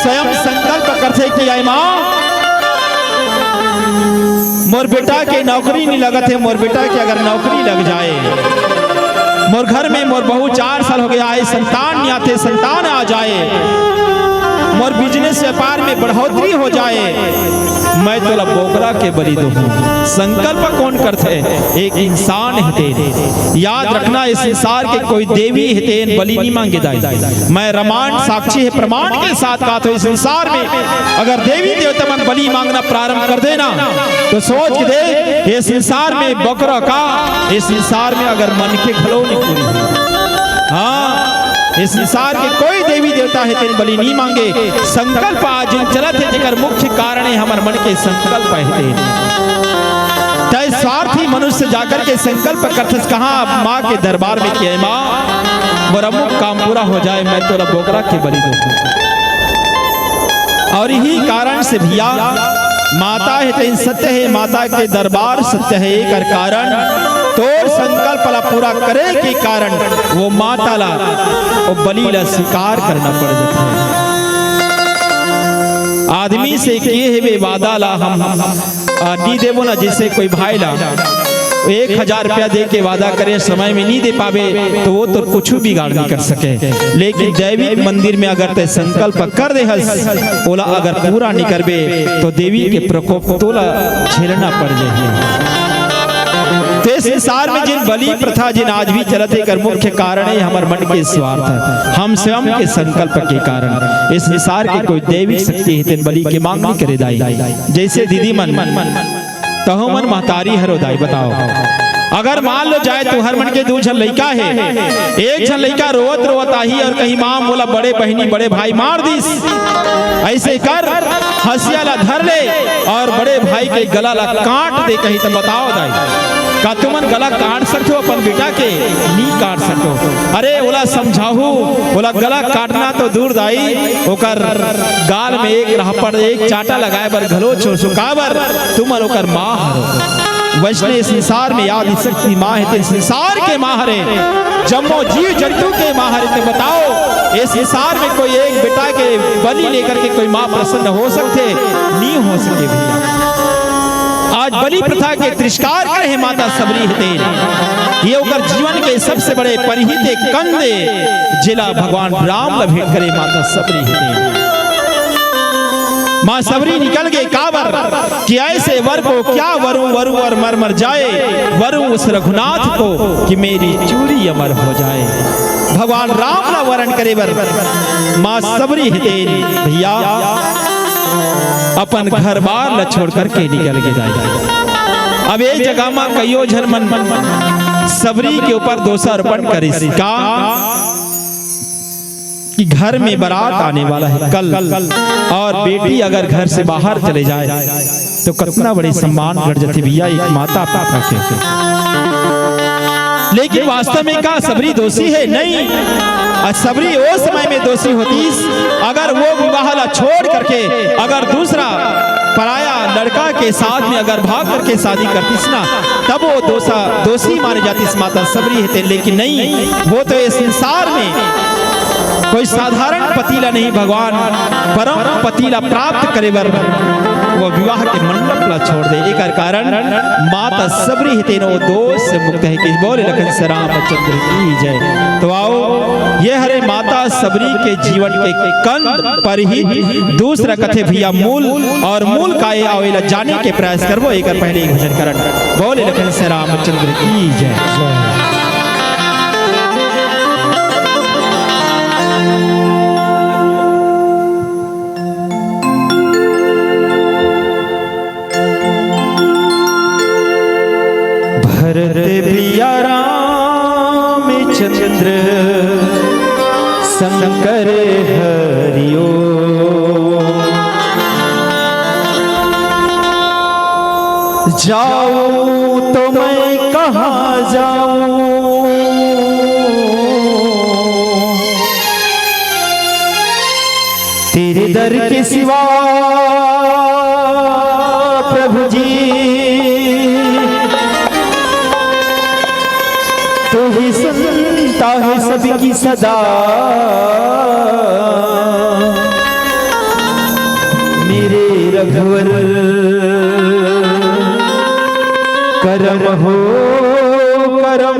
स्वयं संकल्प करथे कि आय माँ, मोर बेटा के नौकरी नहीं लगत हे, मोर बेटा के अगर नौकरी लग जाए, मोर घर में मोर बहू चार साल हो गया हे, संतान नहीं आथे, संतान आ जाए, मोर बिजनेस व्यापार में बढ़ोतरी हो जाए, मैं तोला बोकरा के बलि दूहूं। संकल्प कौन करथे? एक इंसान हे तेन। याद रखना, इस संसार के कोई देवी हे तेन बलि नहीं मांगे दाई। मैं रमायण साक्षी हे, प्रमाण के साथ कहा तो इस संसार में अगर देवी देवता मन बलि मांगना प्रारंभ कर देना तो सोच के देख, ये संसार में बकरा का, ये संसार में अगर मन के घलो नहीं पूरी हुई। हाँ, ये संसार के कोई देवी देवता हे तेन बलि नहीं मांगे। संकल्प आज जिन चलत हे, जेकर मुख्य कारण हे हमर मन के संकल्प हे तेन। तय स्वार्थी मनुष्य जाकर के संकल्प करथस कहाँ? माँ के दरबार में कि हे माँ, मोर अमुक काम पूरा हो जाए, मैं तोला बोकरा के बलि दूं। और यही कारण से भैया, माता हे तेन सत्य हे, माता के दरबार सत्य हे, एकर कारण तोर संकल्प ला पूरा करे के कारण वो माता ला, वो बलि ला स्वीकार करना पड़ जाथे। आदमी से किए हुए वादा ला हम आ, नी देबो ना, जैसे कोई भाई ला एक हजार रुपया दे के वादा करे, समय में नी दे पाबे, तो वो तो कुछ बिगाड़ नहीं कर सके। लेकिन दैविक मंदिर में अगर तय संकल्प कर दे हस, ओला अगर पूरा नहीं करबे, तो देवी के प्रकोप तोला झेलना पड़ जाही। ते संसार में जिन बलि प्रथा जिन आज भी चलत हे, एकर मुख्य कारण हे हमर मन के स्वार्थ, हम स्वयं के संकल्प के कारण। इस संसार के कोई दैविक शक्ति हे तेन बलि के मांग नहीं करे दाई। जैसे दीदी मन, तहु मन महतारी हरो दाई, बताओ, अगर मान लो जाए तुहर मन के दू झन लइका हे, एक झन लइका रोवत रोवत आही और कही, "माँ, मोला बड़े बहिनी बड़े भाई मार दिस।" ऐसे कर हंसिया ला धर ले और बड़े भाई के गला ला काट दे कही, तो बताओ दाई, का तुमन गला काट सकथो अपन बेटा के? नी काट सकथो। अरे ओला समझाहू, ओला गला काटना तो दूर दाई, ओकर गाल में एक रहपड़, एक चाटा लगाए बर घलो छोड़सो। काबर? तुमन ओकर माँ हरो। वैसने संसार में आदिशक्ति माँ हे, ते संसार के माँ हरे। जम्मो जीव जंतु के माँ हरे। ते बताओ, ये संसार में कोई एक बेटा के बलि लेकर के कोई माँ प्रसन्न हो सकथे? नहीं हो सके भैया। आज बलि प्रथा के तिरस्कार करे हे माता सबरी हे तेन। ये ओकर जीवन के सबसे बड़े परिहित एक कंद ए, जेला भगवान राम ला भेंट करे माता सबरी हे तेन। माँ सबरी निकल गे काबर कि ऐसे वर को क्या वरूं, वरूं और मर मर जाए, वरूं उस रघुनाथ को कि मेरी चूड़ी अमर हो जाए। भगवान राम ला वरण करे बर माँ सबरी हे तेन भैया। अपन घर बार ला छोड़ करके निकल गे दाई। अब ए जगह म कइयो झन मन सबरी के ऊपर दोषारोपण करिस का कि घर में बारात आने वाला है कल, और बेटी अगर घर से बाहर चले जाए तो कतना बड़े सम्मान घट जाथे भैया एक माता पिता के। लेकिन वास्तव में का सबरी दोषी है? नहीं। अउ सबरी ओ समय में दोषी होतीस, अगर वो विवाह ला छोड़ करके अगर दूसरा पराया लड़का के साथ में अगर भाग करके शादी करतीस ना, तब वो दोषा, दोषी माने जातीस माता सबरी हेते। लेकिन नहीं, वो तो ये संसार में कोई साधारण पति ला नहीं, भगवान परम पति ला प्राप्त करे बर वो विवाह के मंडप ला छोड़ दे। एकर कारण माता सबरी हे, तेनो दोष से मुक्त है कि बोले लखन से रामचंद्र की जय। तो आओ, ये हरे माता सबरी के जीवन के कंद पर ही दूसरा कथे भैया मूल और मूल का ये आवेला जाने के प्रयास करबो। एकर पहले एक भजन करण बोले लखन से रामचंद्र की जय। भरत भैया रामचंद्र शंकर हरिओ। जाऊं तो मैं कहाँ जाऊं, तेरे दर के सिवा प्रभु जी। तू ही सुनता है सबकी सदा, मेरे रघुवर करम हो करम।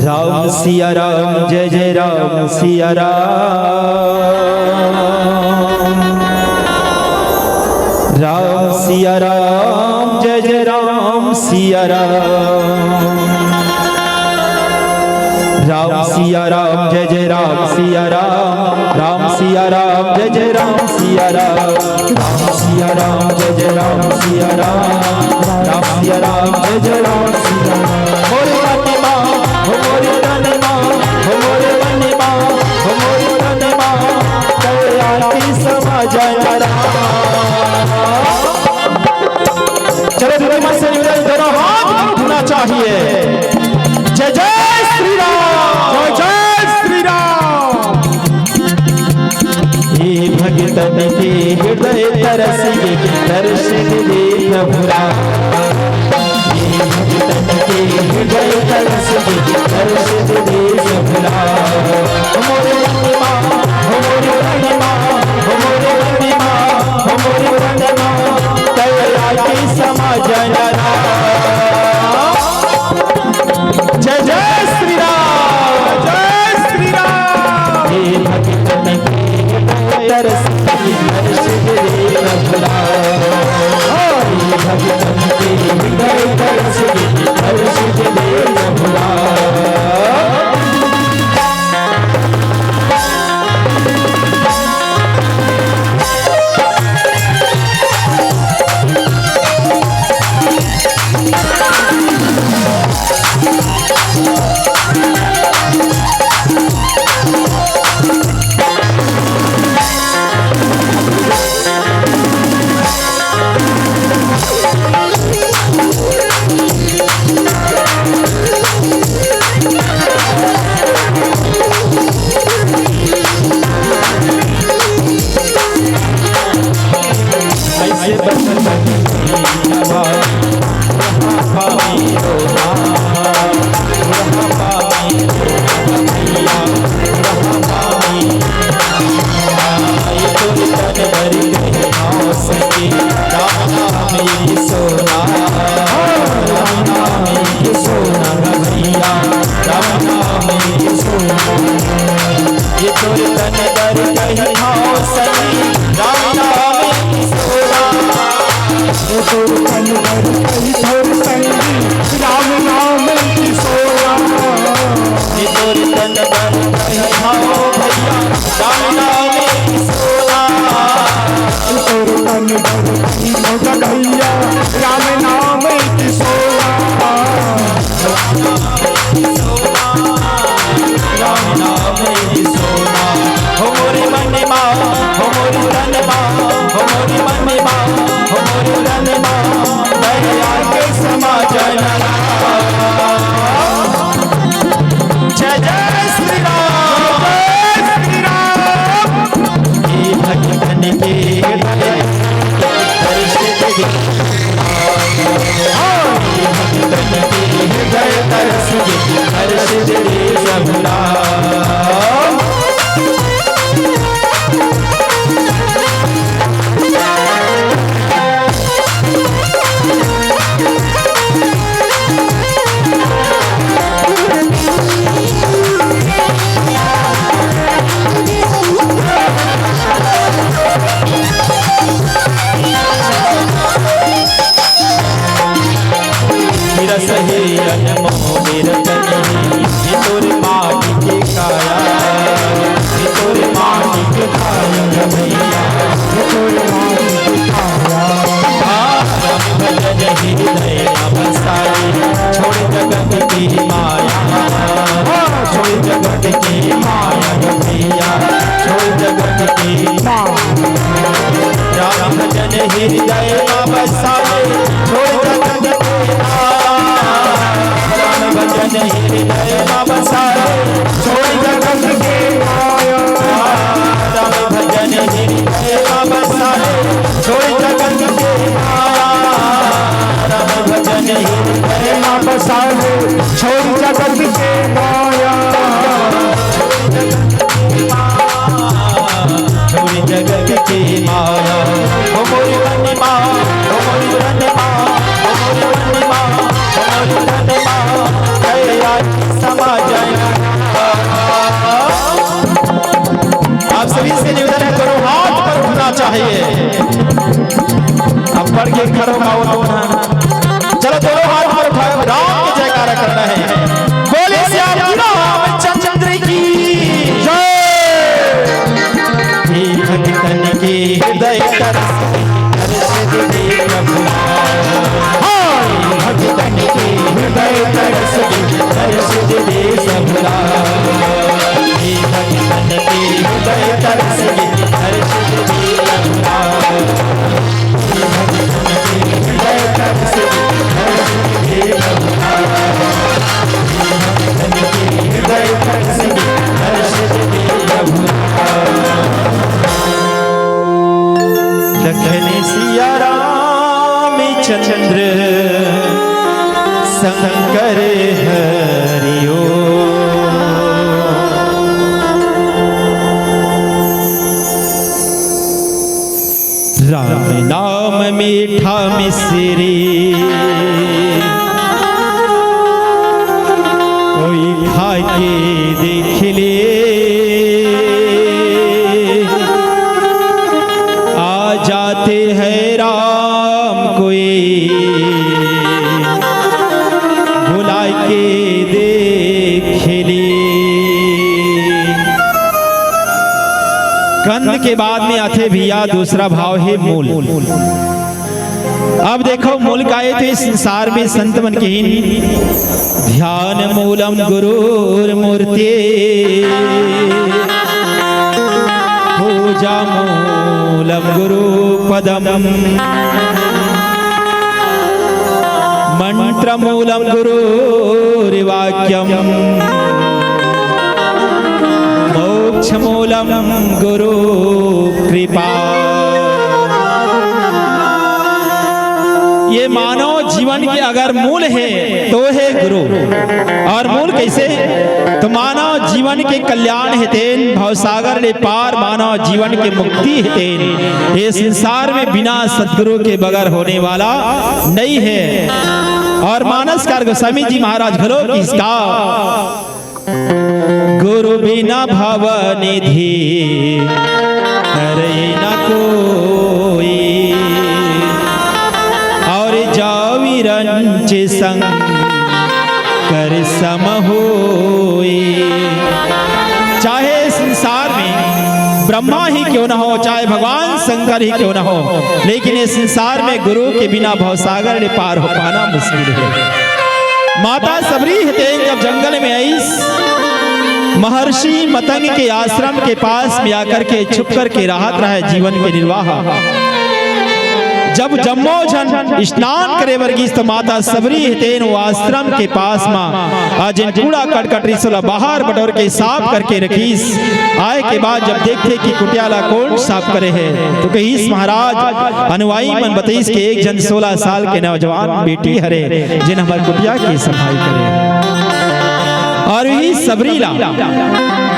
राम सिया राम, जय जय राम सिया राम। राम सिया राम, जय जय राम सिया राम। राम सिया राम, जय जय राम सिया राम। राम सिया राम, जय जय राम सिया राम। राम सिया राम, जय जय राम सिया राम। राम सिया राम, जय जय राम सिया राम। मोरे वनमा, हो मोरे वनमा, हो मोरे वनमा, हो मोरे वनमा, दया की समझ राम। चलो, दीदी माँ से निवेदन, दोनों हाथ उठना चाहिए। जय जय श्री राम। जय जय श्री राम। हे भगतन के हृदय तरस गे, दर्शन दे प्रभु राम। हे भगतन के हृदय तरस गे, दर्शन दे प्रभु राम। मोरे वनमा, मोरे वनमा, मोरे वनमा, मोरे वनमा, दया की समझ राम। जय जय श्री राम, जय श्री राम। हे भगतन के हृदय तरस गे, दर्शन दे प्रभु राम। हे भगतन के हृदय तरस गे, दर्शन दे प्रभु राम। ये तोर तन बर कही भाव सही, राम नाम की सोरा। ये तोर तन बर कही भाव सही, राम नाम की सोरा। ये तोर तन बर कही भाव राम नाम की सोला। तोर तन बर भैया, राम नाम की सोला। राम नाम की सोला। हो मोरी मन मा, हो मोरी तन मा, हो मोरी मन मा, हो मोरी तन मा, दया के समा जन राम। जय जय श्री राम, जय श्री राम। हे भक्तन के हृदय दर्श दे, हे भक्तन के हृदय दर्श दे, दर्श दे प्रभु राम। रस हे अनमोल रतन हे, ये तोर माटी के काया, ये तोर माटी के काया रे भैया, ये तोर माटी के काया। आ, राम भजन हृदय मा बसाए, छोड़ जगत की माया, छोड़ जगत की माया रे भैया, छोड़ जगत की माया। राम भजन हृदय मा बसाए, छोड़ जगत के माया। राम भजन हृदय मा बसाए, छोड़ जगत के माया। राम भजन हृदय मा बसाए, छोड़ जगत के माया। राम भजन हृदय मा बसाए, छोड़ जगत के माया। छोड़ जगत के माया, हो मोरी मन मा, हो मोरी तन मा, हो मोरी मन मा, हो मोरी तन मा, दया समा जन। आप सभी से निवेदन है, दोनों हाथ पर उठना चाहिए। अब बढ़ के खड़ो का वो लोग हैं। चलो, दोनों हाथ पर उठाओ, राम की जयकारा करना है। बोले सियावर रामचंद्र की जय। हे भक्तन के हृदय तरस दे, दर्श दे प्रभु राम। हे भक्तन के हृदय तरस दे, दर्श दे प्रभु राम। हे भक्तन के हृदय तरस दे, दर्श दे प्रभु राम। लखन सिया रामचंद्र शंकर हरिओ। राम नाम मीठा मिश्री, कोई खा के देख ले, आ जाते हैं राम कोई बुला के देख ले। कंद के बाद में आथे भैया दूसरा भाव हे मूल। अब देखो मूल का हे, तो इस संसार में संत मन के ही ध्यान मूलम गुरुर्मूर्ति, पूजा मूलम गुरु पदम, मंत्र मूलम गुरुर्वाक्यम, मोक्ष मूलम गुरु कृपा। ये मानव जीवन के अगर मूल हे तो हे गुरु। और मूल कैसे? तो मानव जीवन के कल्याण हेतेन, भवसागर ले पार मानव जीवन के मुक्ति हेतेन, ये संसार में बिना सदगुरु के बगैर होने वाला नहीं है। और मानसकार गोस्वामी जी महाराज घलो किसका गुरु बिना भव निधि करे न कोई, और जावि रंच संग कर सम होई। चाहे संसार में ब्रह्मा ही क्यों ना हो, चाहे भगवान शंकर ही क्यों ना हो, लेकिन ये संसार में गुरु के बिना भवसागर ले पार हो पाना मुश्किल है। माता सबरी हतेन जब जंगल में आईस, महर्षि मतंग के आश्रम के पास में आकर के छुप करके रहत रहे जीवन के निर्वाह। जब जम्मो झन स्नान करे बर गिस, त माता सबरी हतेन वो आश्रम के पास मा आ जेन कूड़ा करकट रिस ओला बाहर बटोर के साफ करके रखिस। आए के बाद जब देखथे कि कुटिया ला कोन साफ करे हे, तो कहिस, "महाराज, अनुयायी मन बतइस कि एक झन सोलह साल के नौजवान बेटी हरे, जेन हमर कुटिया के सफाई करे।" और इही सबरी ला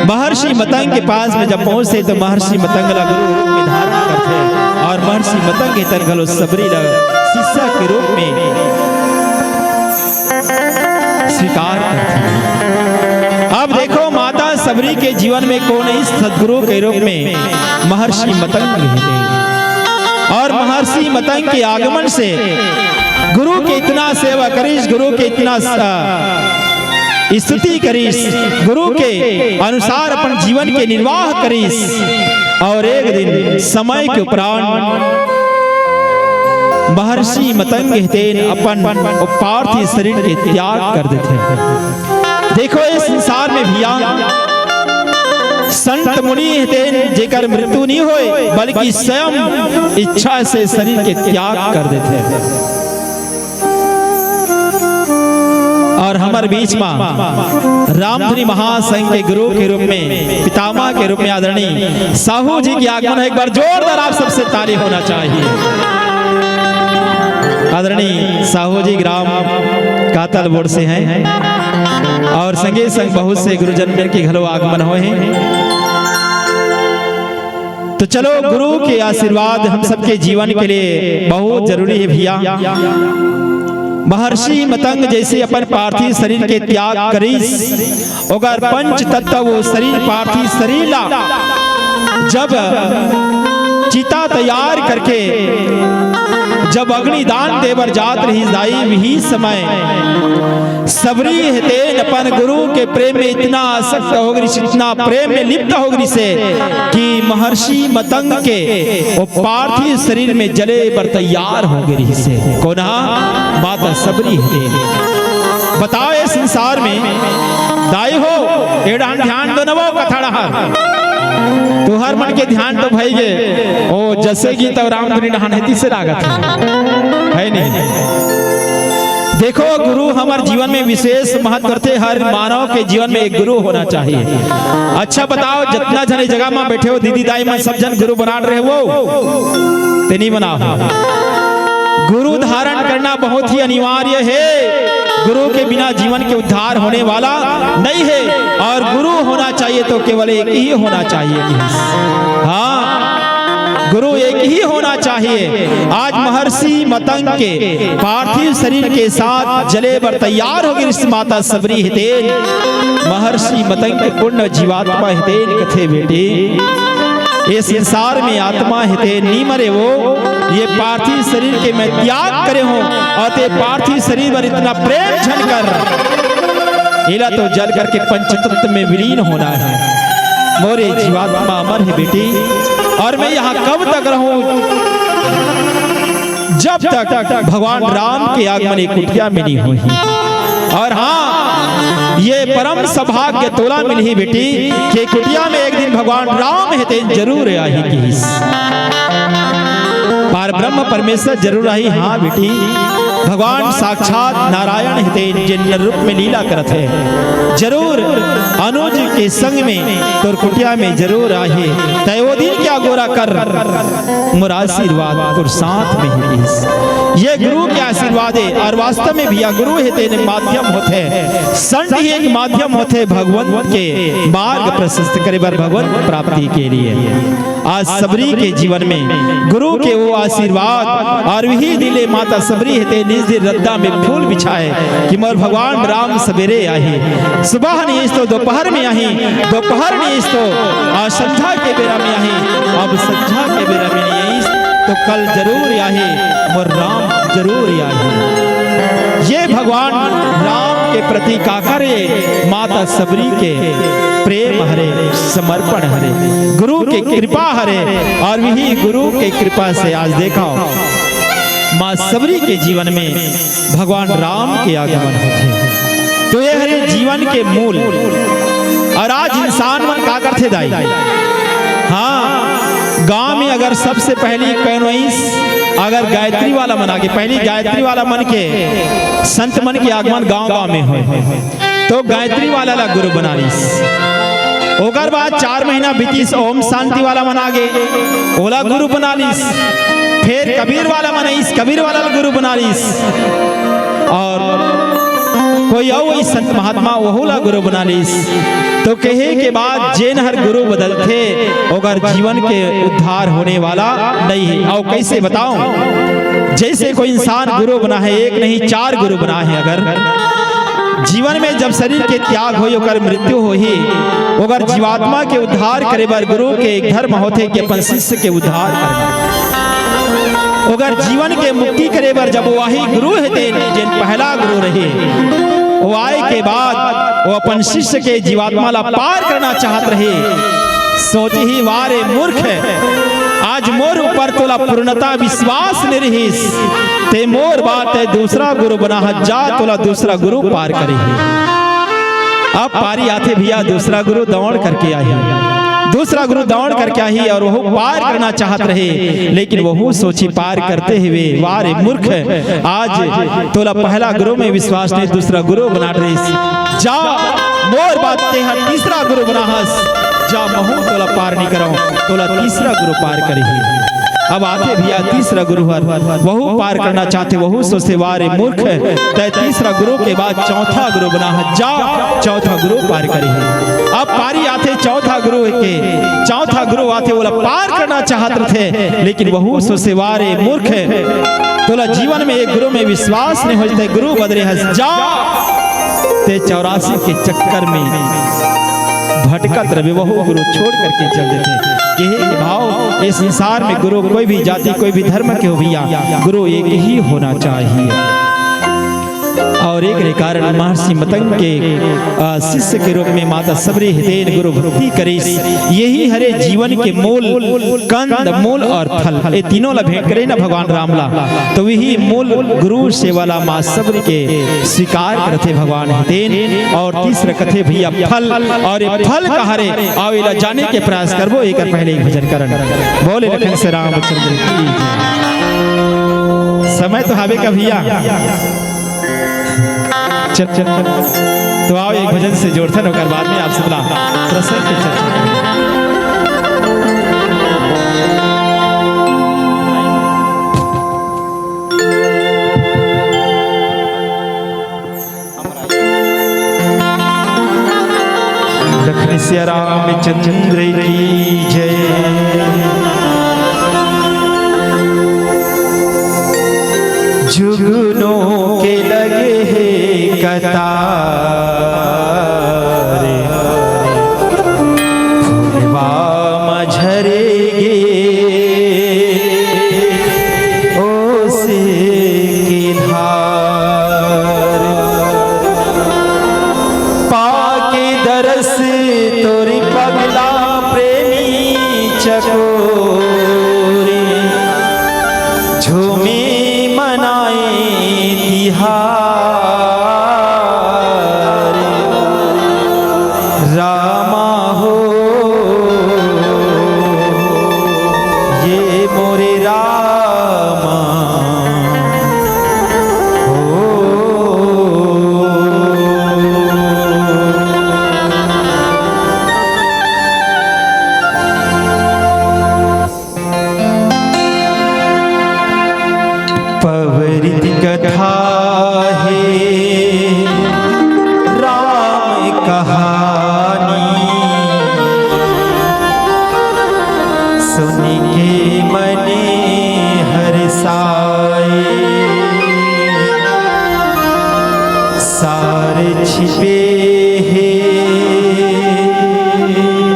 महर्षि मतंग के पास में जब पहुंचथे, तो महर्षि मतंग ला गुरु रूप में धारण करथे और महर्षि मतंग के तन घलो सबरी ला शिष्या के रूप में स्वीकार करथे। अब देखो, माता सबरी के जीवन में कोन इस सदगुरु के रूप में महर्षि मतंग हे। और महर्षि मतंग के आगमन से गुरु के इतना सेवा करिस, गुरु के इतना, अ, स्तुति करिस, गुरु के अनुसार अपन जीवन के निर्वाह करिस। और एक दिन समय के उपरांत महर्षि मतंग हतेन अपन पार्थिव शरीर के त्याग कर देथे। देखो, इस संसार में भैया संत मुनि हतेन, जेकर मृत्यु नहीं होए, बल्कि स्वयं इच्छा से शरीर के त्याग कर देथे। और हमर बीच मा रामधुनी महासंघ के गुरु के रूप में, पितामह के रूप में आदरणीय साहू जी के आगमन हे। एक बार जोरदार आप सबसे ताली होना चाहिए। आदरणीय साहू जी ग्राम कातल बोर्ड से हैं और संगे संग बहुत से गुरुजन के घलो आगमन होए हे। तो चलो, गुरु के आशीर्वाद हम सबके जीवन के लिए बहुत जरूरी है भैया। महर्षि मतंग जैसे अपन पार्थिव शरीर के त्याग करिस, ओकर पंच तत्व वो शरीर, पार्थिव शरीर ला जब चिता तैयार करके जब अग्निदान दे बर जात रहिस दाई, वही समय सबरी हतेन अपन गुरु के प्रेम में इतना आसक्त हो गई, इतना प्रेम में लिप्त हो गई से कि महर्षि मतंग के वो पार्थिव शरीर में जले बर तैयार हो गई से। कोन हा? माता सबरी हतेन। बताओ, ये संसार में दाई हो, ए डहान ध्यान दो न वो कथा डहान। तुहर मन के ध्यान तो भई गे, ओ जसे गीत और रामधुनी डहान हे, तीसरे लागत हे, है नहीं? देखो, गुरु हमर जीवन में विशेष महत्व रथे। हर मानव के जीवन में एक गुरु होना चाहिए। अच्छा बताओ, जितना झन ए जगह में बैठे हो, दीदी दाई मन सब झन गुरु बनात रहे हो, ते नहीं बनाओ। गुरु धारण करना बहुत ही अनिवार्य है। गुरु के बिना जीवन के उद्धार होने वाला नहीं है। और गुरु होना चाहिए तो केवल एक ही होना चाहिए। हाँ, गुरु एक ही होना चाहिए। आज महर्षि मतंग के पार्थिव शरीर के साथ जले बर तैयार हो गई माता सबरी हतेन। महर्षि मतंग के पूर्ण जीवात्मा हतेन कथे, बेटी, ये संसार में आत्मा हतेन, नी मरे वो, ये पार्थिव शरीर के मैं त्याग करे हों और ते पार्थिव शरीर बर इतना प्रेम झन कर। एला तो जल करके पंचतत्व में विलीन होना है। मोरे जीवात्मा अमर है बेटी, और मैं यहाँ कब तक रहूं जब तक भगवान राम के आगमन एक कुटिया में नहीं होही। और हाँ, ये परम सौभाग्य तोला मिलही बेटी कि कुटिया में एक दिन भगवान राम हतेन जरूर आही किहिस। पार ब्रह्म परमेश्वर जरूर आही। हाँ बेटी, भगवान साक्षात नारायण हतेन जेन नर रूप में लीला करत हे, जरूर अनुज के संग में तोर कुटिया में जरूर आही। तय वो दिन क्या गोरा कर, मोर आशीर्वाद तोर साथ में ही दिस। ये गुरु के आशीर्वाद है। और वास्तव में भैया, गुरु हतेन माध्यम होथे, संत ही एक माध्यम होथे भगवंत के मार्ग प्रशस्त करे बर, भगवंत प्राप्ति के लिए। आज सबरी के जीवन में गुरु के वो आशीर्वाद और वही दिले माता सबरी हतेन निज दिन रद्दा में फूल बिछाए कि मोर भगवान राम सवेरे आही। सुबह नहीं तो दोपहर में आही, दोपहर नहीं तो आज संध्या के बेरा में आही, अब संध्या के बेरा में नहीं आई। तो कल जरूर आही, मोर राम जरूर आही। ये भगवान राम के प्रति काकर ये माता सबरी के प्रेम हरे, समर्पण हरे, गुरु के कृपा हरे। और वही गुरु के कृपा से आज देखा माँ सबरी के जीवन में भगवान राम के आगमन होथे। तो ये हरे जीवन के मूल। और आज इंसान मन का करथे दाई? हाँ, गांव में अगर सबसे पहली कौन होइस, अगर गायत्री वाला मन आगे, पहली गायत्री वाला मन के, संत मन के आगमन गांव गांव में होय, तो गायत्री वाला ला गुरु बना लीस। ओकर बाद चार महीना बीतीस, ओम शांति वाला मन आगे, ओला गुरु बना लीस। फिर कबीर वाला मन आइस, कबीर वाला ला गुरु बना लीस। और कोई अउ संत महात्मा, वहू ला गुरु बना लीस। तो कहे के बाद जेन हर गुरु बदलथे, ओकर जीवन के उद्धार होने वाला नहीं है। अउ कैसे बताऊं, जैसे कोई इंसान गुरु बना है, एक नहीं चार गुरु बना है, अगर जीवन में जब शरीर के त्याग होई, ओकर मृत्यु होही, ओकर जीवात्मा के उद्धार करे बर गुरु के एक धर्म होथे कि अपन शिष्य के उद्धार करना। ओकर जीवन के मुक्ति करे बर जब वही गुरु हे तेन, जेन पहला गुरु रहे, वो आए के बाद वो अपन शिष्य के जीवात्मा ला पार करना चाहत रहे। सोचही, "वाह रे मूर्ख, आज मोर ऊपर तोला पूर्णता विश्वास नइ रहिस, ते मोर बाद ते दूसरा गुरु बना ह, जा तोला दूसरा गुरु पार करे हे।" अब पारी आथे भैया, दूसरा गुरु दौड़ करके आही, दूसरा गुरु दौड़ करके आही और वहू पार करना चाहत रहे, लेकिन वहू सोची पार करते हुए, "वाह रे मूर्ख, आज तोला पहला गुरु में विश्वास नहीं, दूसरा गुरु बना रहिस, जा मोर बाद तेहा तीसरा गुरु बना हस, जा महू तोला पार नहीं करव, तोला तीसरा गुरु पार करिही।" अब आथे भैया तीसरा गुरु हर, वहू पार करना चाहथे, वहू सोचथे, "वाह रे मूर्ख, तै तीसरा गुरु के बाद चौथा गुरु बना ह, जा चौथा गुरु पार करिही।" अब पारी आथे चौथा गुरु के, चौथा गुरु आथे, ओला पार करना चाहत रथे, लेकिन वहू सोचथे, "वाह रे मूर्ख, तोला जीवन में एक गुरु में विश्वास नहीं होइस, तै गुरु बदले हस, जा।" ते चौरासी के चक्कर में भटकत रहे, वहू गुरु छोड़ करके चल देथे। यही भाव, इस संसार में गुरु कोई भी जाति, कोई भी धर्म के हो भैया, गुरु एक ही होना चाहिए। और एक रे कारण महर्षि मतंग के, अ, शिष्य के रूप में माता सबरी हितेन गुरु भक्ति करिस। यही हरे जीवन के मूल, कंद, मूल और फल, ये तीनों ला भेंट करे ना भगवान राम ला, तो वही मूल गुरु सेवा ला माँ सबरी के स्वीकार करथे भगवान हितेन। और तीसरा कथे भैया फल, और ये फल का हरे, आओ एला जाने के प्रयास करबो, एकर पहले एक भजन करन। बोले लखन से रामचंद्र की जय। समय तो हावे का भैया। चल, चल, चल। तो आओ एक भजन से जोड़थन, ओकर बाद में आप सबला प्रसंग के चर्चा करबो। लखन सिया रामचंद्र की जय। जुगनू के लगे हे कतार, फुलवा म झरे गे ओस के धार। पाके दरस तोरी पगला प्रेमी चकोरी, झूमी मनाई तिहार। रामा हो, ये मोरे रामा हो। पवरित कथा हे राम कहानी, सुनि के मने हरसाए। सार छिपे हे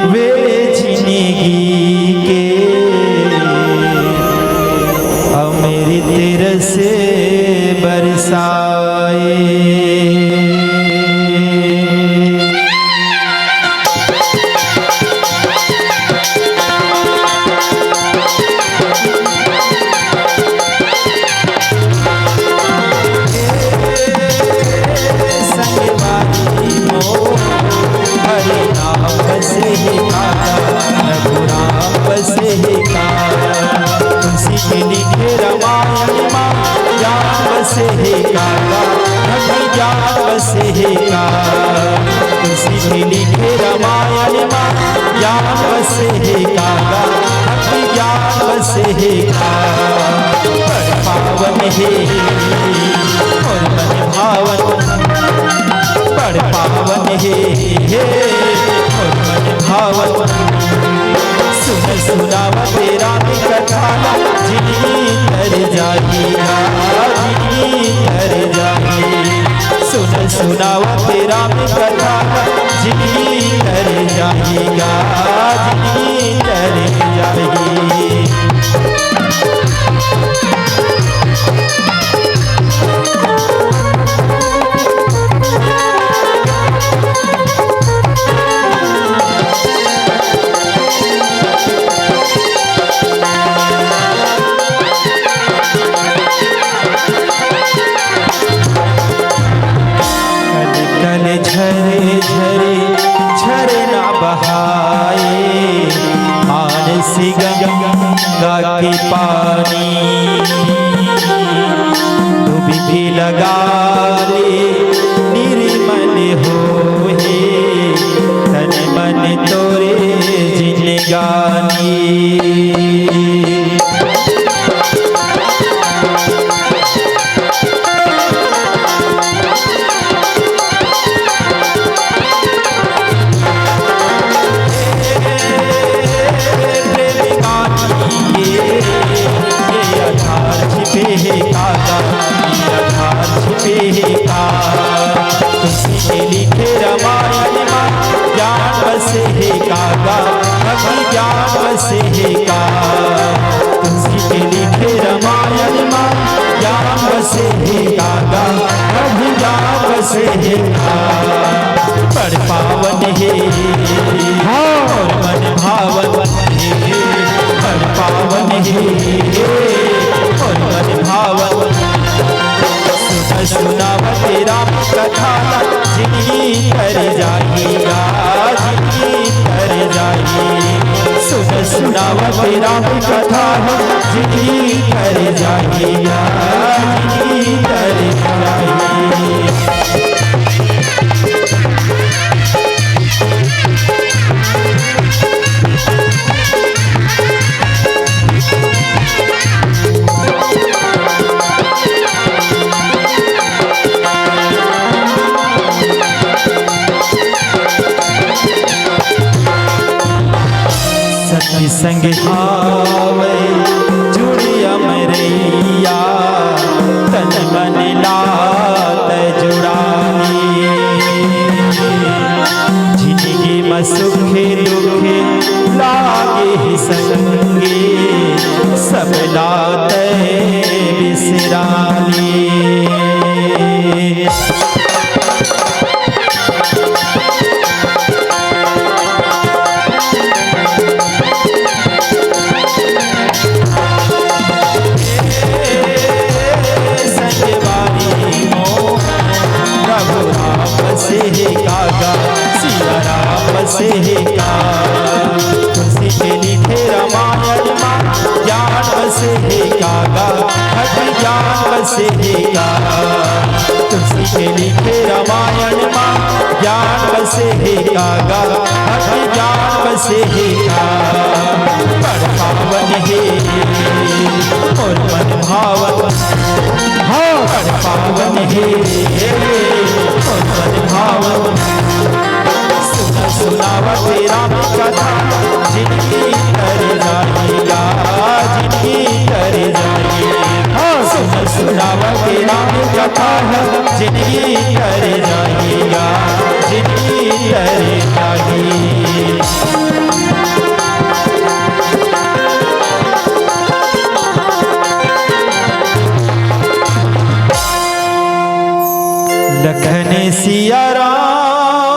वे जिनगी के, रामायण मा ज्ञान बसे हे काका, भक्ति ज्ञान बसे हे का। तुलसी के लिखे रामायण मा ज्ञान बसे हे काका, भक्ति ज्ञान बसे हे का। बड़ पावन हे मोर मन भावन, बड़ पावन हे, हे मोर मन भावन। सुन सुनावत राम कथा ला, जिनगी तर जाही गा, जिनगी तर जाही। सुन सुनावत राम कथा ला, जिनगी तर जाही गा, जिनगी तर जाही। कल कल झरे झरे झरना बहाए, मानसी गंगा के पानी। डुबकी लगा ले निर्मल होहे, तन मन तोरे जिनगानी। प्रेम कहानी के, ये आधार छिपे हे काका, ये आधार छिपे हे का। तुलसी के लिखे रामायण मा ज्ञान बसे हे काका, अभिज्ञान बसे हे का। तुलसी के लिखे रामायण मा ज्ञान बसे हे काका, अभिज्ञान बसे हे का। बड़ पावन हे, हाँ। मोर मन भावन हे, बड़ पावन हे, मोर मन भावन। सुन सुनावत राम कथा ला, जिनगी तर जाही गा, जिनगी तर जाही। सुन सुनावत राम कथा ला, जिनगी तर जाही गा, जिनगी तर जाही। सत्संग हावै जुड़े अमरैया, तन मन ला तै जुड़ानी। जिनगी म सुख दुख लागे हे संगी, सब ला तै बिसरानी। संगवारी मोर, प्रभु राम बसे हे काका, सिया राम बसे हे का। तुलसी के लिखे रामायण मा ज्ञान बसे हे काका, अभिज्ञान बसे हे का। तुलसी के लिखे रामायण मा ज्ञान बसे हे काका, अभिज्ञान बसे हे का। बड़ पावन हे मोर मन भावन, हाँ। बड़ पावन हे मोर मन भावन। सुन सुनावत राम कथा, जिनगी तर जाही गा, जिनगी तर जाही। हाँ। सुन सुनावत राम कथा, जिनगी तर जाही गा, जिनगी तर जाही। लखन सिया रामचंद्र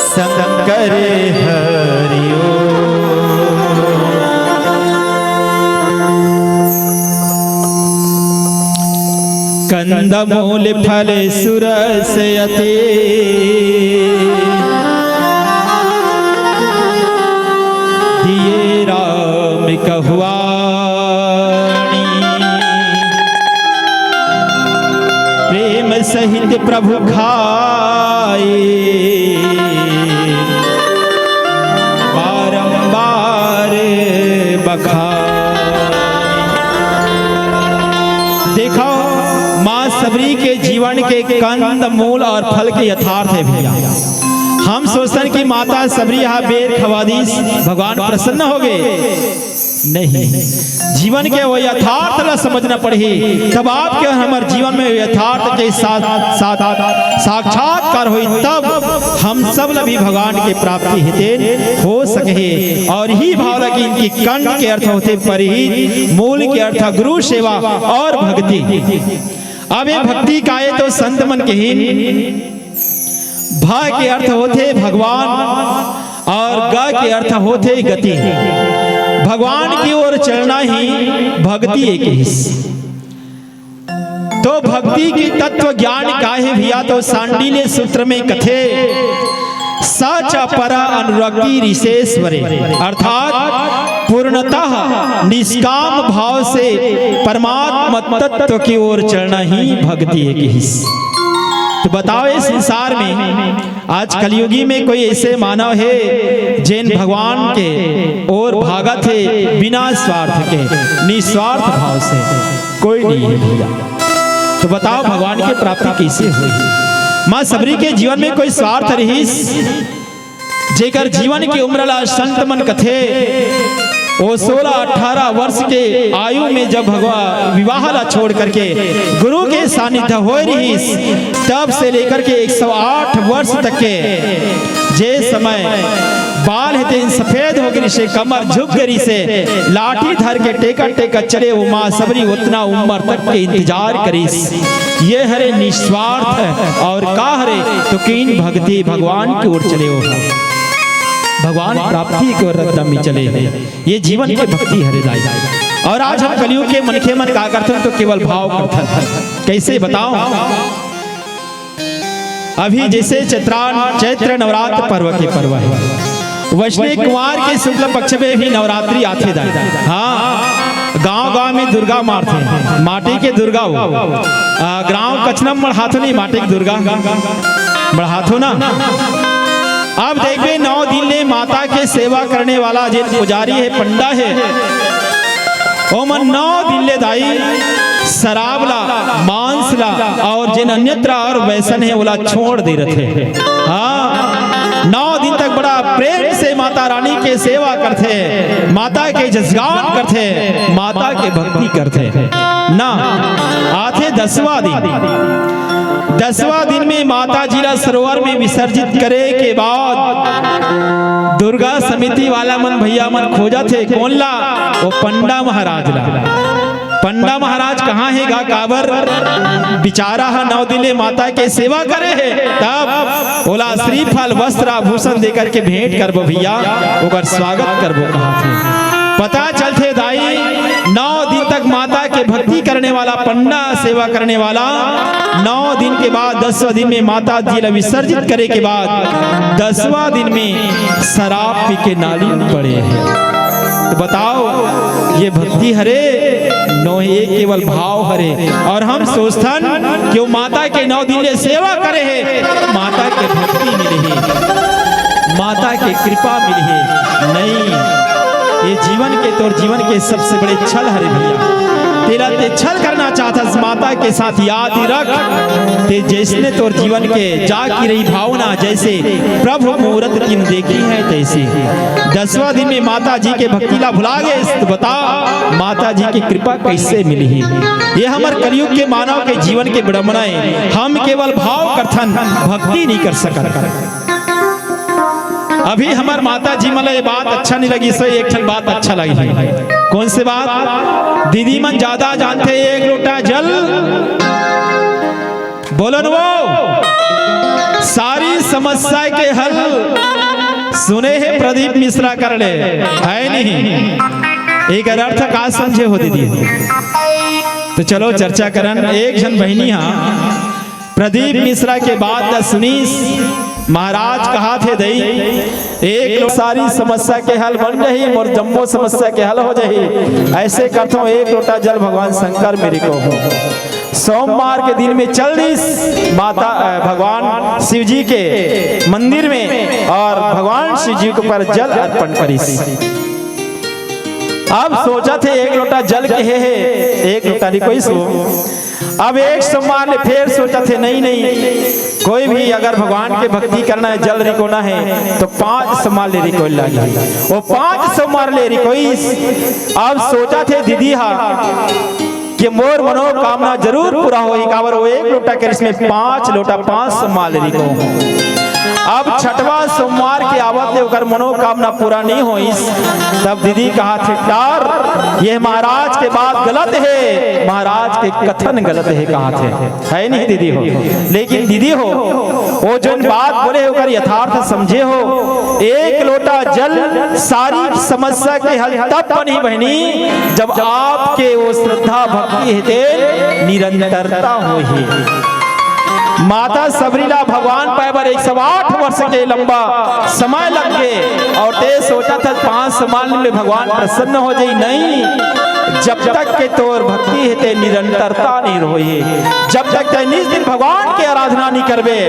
शंकर हरि ओम। कंदमूल फल सुरस अति, दिए राम कहुवाणी प्रेम सहित प्रभु खाए, बारंबार बखानी। देखो, माँ सबरी के जीवन के कंद, मूल और फल के यथार्थ हे भैया। हम सोचथन कि माता सबरी हा बेर खवा दीस, भगवान प्रसन्न हो गे। नहीं, जीवन के वो यथार्थ ला समझना पड़ही, तब आपके और हमर जीवन में यथार्थ के साथ, साथ, साक्षात्कार होई, तब हम सब ला भी भगवान के प्राप्ति हेतु हो सकही। और ही भाव ला कि इनकी कंद के अर्थ होथे परहित, मूल के अर्थ गुरु सेवा और भक्ति। अब ये भक्ति का हे तो संत मन कहिन, भ के अर्थ होथे भगवान और ग के अर्थ होथे गति। भगवान की ओर चलना ही भक्ति हे कहिस। तो भक्ति के तत्व ज्ञान का हे भैया, तो सांडिल्य सूत्र में कथे, स च परा अनुरक्ति ऋषेश्वरे, अर्थात पूर्णतः निष्काम भाव से परमात्म तत्व की ओर चलना ही भक्ति हे कहिस। तो बताओ, इस संसार में आज कलयुगी में कोई ऐसे मानव हे जेन भगवान के ओर भागत हे बिना स्वार्थ के, निस्वार्थ भाव से? कोई नहीं हे भैया। तो बताओ, भगवान की प्राप्ति कैसे होही? माँ सबरी के जीवन में कोई स्वार्थ रहिस? जेकर जीवन के उम्र ला संत मन कथे, ओ सोलह अठारह वर्ष के आयु में जब भगवा-, विवाह ला छोड़ करके गुरु के सानिध्य होए रहिस, तब से लेकर के एक सौ आठ वर्ष तक के जे समय बाल हे तेन सफेद हो गे रिहिसे, कमर झुक गे रिहिसे, लाठी धर के टेका टेका चले, वो माँ सबरी उतना उम्र तक के इंतजार करिस। ये हरे निस्वार्थ और का हरे तो कीन भक्ति, भगवान की ओर चले हो, भगवान प्राप्ति की ओर रद्दा में चले। ये जीवन के भक्ति हरे दाई। और आज हम कलयुग के मनखे मन का करथन तो केवल भाव करथन। कैसे बताओ? अभी जैसे चैत्रान, चैत्र नवरात्र पर्व के पर्व हे, वैसने कुंवार के शुक्ल पक्ष में भी नवरात्रि आथे दाई। हाँ, गांव गांव में दुर्गा मारथे, माटी के दुर्गा हो। आ, गांव कछनम मढ़ाथो नहीं, माटी के दुर्गा मढ़ाथो ना। अब देखबे, नौ दिन ले माता के सेवा करने वाला जेन पुजारी हे, पंडा हे, ओमन नौ दिन ले दाई शराब ला, मांस ला और जेन अन्यत्र और व्यसन हे, ओला छोड़ दे रथे। हाँ, नौ दिन तक बड़ा प्रेम से माता रानी के सेवा करथे, माता के जसगान करथे, माता के भक्ति करथे ना। आथे दसवां दिन, दसवां दिन में माता जी ला सरोवर में विसर्जित करे के बाद दुर्गा समिति वाला मन, भैया मन खोजत हे कोन ला? वो पंडा महाराज ला। पंडा महाराज कहाँ हे गा? काबर बिचारा ह नौ दिन ले माता के सेवा करे हे, तब ओला श्रीफल, वस्त्र, आभूषण देकर के भेंट करबो भैया, ओकर स्वागत करबो कहाथे। पता चलथे दाई, नौ दिन तक माता के भक्ति करने वाला, पंडा सेवा करने वाला, नौ दिन के बाद दसवां दिन में माता जी ला विसर्जित करे के बाद दसवां दिन में शराब पी के नाली में पड़े हे। तो बताओ, ये भक्ति हरे? नोहे, ये केवल भाव हरे। और हम सोचथन कि वो माता के नौ दिन ले सेवा करे हे, माता के भक्ति मिले हे, माता के कृपा मिले हे। नहीं, ये जीवन के, तोर जीवन के सबसे बड़े छल हरे भैया। तेला ते छल करना चाहथस, माता के साथ याद ही रख। ते जैसने तोर जीवन के जाग की रही भावना, जैसे प्रभु मूरत तिन देखी है तैसे। दसवां दिन में माता जी के भक्ति ला भुला गे, तो बता, माता जी की कृपा कैसे मिली ही? ये हमर कलयुग के मानव के जीवन के विडम्बना हे। हम केवल भाव करथन, भक्ति नहीं कर सकत। अभी हमर माता जी मन ला ये बात अच्छा नहीं लगिस, एक ठन बात अच्छा लगी। कौन से बात? दीदी मन ज्यादा जानथे, एक लोटा जल। बोलन वो, सारी समस्या के हल सुने हे प्रदीप मिश्रा कर ले, है नहीं? एकर अर्थ का समझे हो दीदी? तो चलो चर्चा करन। एक झन बहिनी हा प्रदीप मिश्रा के बात ला सुनिस। महाराज कहाथे दई, एक लो-, सारी समस्या के हल बन जाही, मोर जम्मो समस्या के हल हो जाही। ऐसे करथों, एक लोटा जल भगवान शंकर मेर रिकोहूं। सोमवार के दिन में चल दिस माता, अ, भगवान शिव जी के मंदिर में और भगवान शिव जी के ऊपर जल अर्पण करिस। अब सोचत हे, एक लोटा जल के हे, हे, एक लोटा रिकोइस हो। अब एक सोमवार ले फेर सोचत हे, नहीं, नहीं, कोई भी अगर भगवान के भक्ति करना हे, जल रिकोना हे, तो पांच सोमवार ले रिकोए ल लागही। वो पांच सोमवार ले रिकोइस। अब सोचत हे दीदी हा कि मोर मनोकामना जरूर पूरा होही, काबर वो एक लोटा करिस, में पांच लोटा पांच सोमवार ले रिकोहूं। अब छठवां सोमवार के आवत ले ओकर मनोकामना पूरा नहीं होइस। तब दीदी कहत हे, "टार, ये महाराज के बात गलत हे, महाराज के कथन गलत हे," कहत हे। हे नहीं दीदी हो, लेकिन दीदी हो, वो जोन बात बोले हे, ओकर यथार्थ समझे हो। एक लोटा जल सारी समस्या के हल तब बनही बहिनी, जब आपके वो श्रद्धा भक्ति हे तेन निरंतरता होही। माता सबरी ला भगवान पाए बर एक सौ आठ वर्ष के लंबा समय लग गे, और ते सोचत हस पांच सोमवार में भगवान प्रसन्न हो जाही, नहीं, जब तक के तोर भक्ति हे ते निरंतरता नहीं होही, जब तक ते निज दिन भगवान के आराधना नहीं करबे,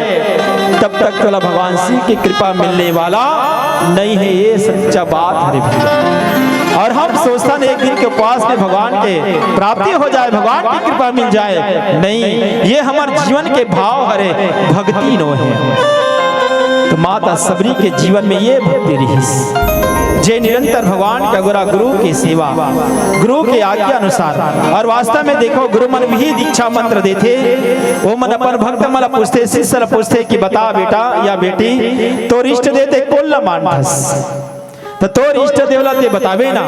तब तक तोला भगवान शिव की कृपा मिलने वाला नहीं हे। ये सच्चा बात हरे भैया। और हम सोचथन एक दिन के उपवास में भगवान के प्राप्ति हो जाए, भगवान की कृपा मिल जाए, नहीं, ये हमर जीवन के भाव हरे, भक्ति नो हे। तो माता सबरी के जीवन में ये भक्ति रिहिस, जे निरंतर भगवान के अगोरा गुरु के सेवा, गुरु के आज्ञा अनुसार। और वास्तव में देखो, गुरु मन भी दीक्षा मंत्र देथे, वो मन अपन भक्त मन ला पूछथे, शिष्य ला पूछथे कि बता बेटा या बेटी, तोर इष्ट देव ते कोन ला मानथस? त तोर इष्ट देव ला ते बताबे ना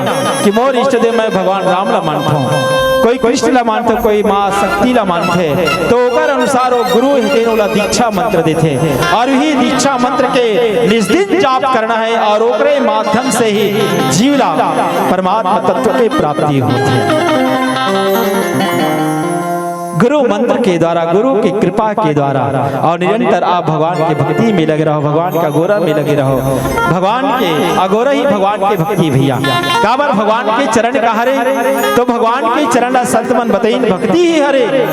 कि मोर इष्ट देव मैं भगवान राम ला मानथों, कोई कृष्ण ला मानथे, कोई माँ शक्ति ला मानथे, तो ओकर अनुसार वो गुरु हे तेन ओला दीक्षा मंत्र देथे, और यही दीक्षा मंत्र के निज दिन जाप करना हे, और ओकरे माध्यम से ही जीव ला परमात्मा तत्व के प्राप्ति होथे। गुरु मंत्र के द्वारा, गुरु की कृपा के द्वारा, और निरंतर आप भगवान के भक्ति में लगे रहो, भगवान का गोरा में लगे रहो, भगवान के अगोरा ही भगवान के भक्ति भैया। काबर भगवान के चरण का हरे, तो भगवान के चरण ला संत मन बतइन भक्ति ही हरे।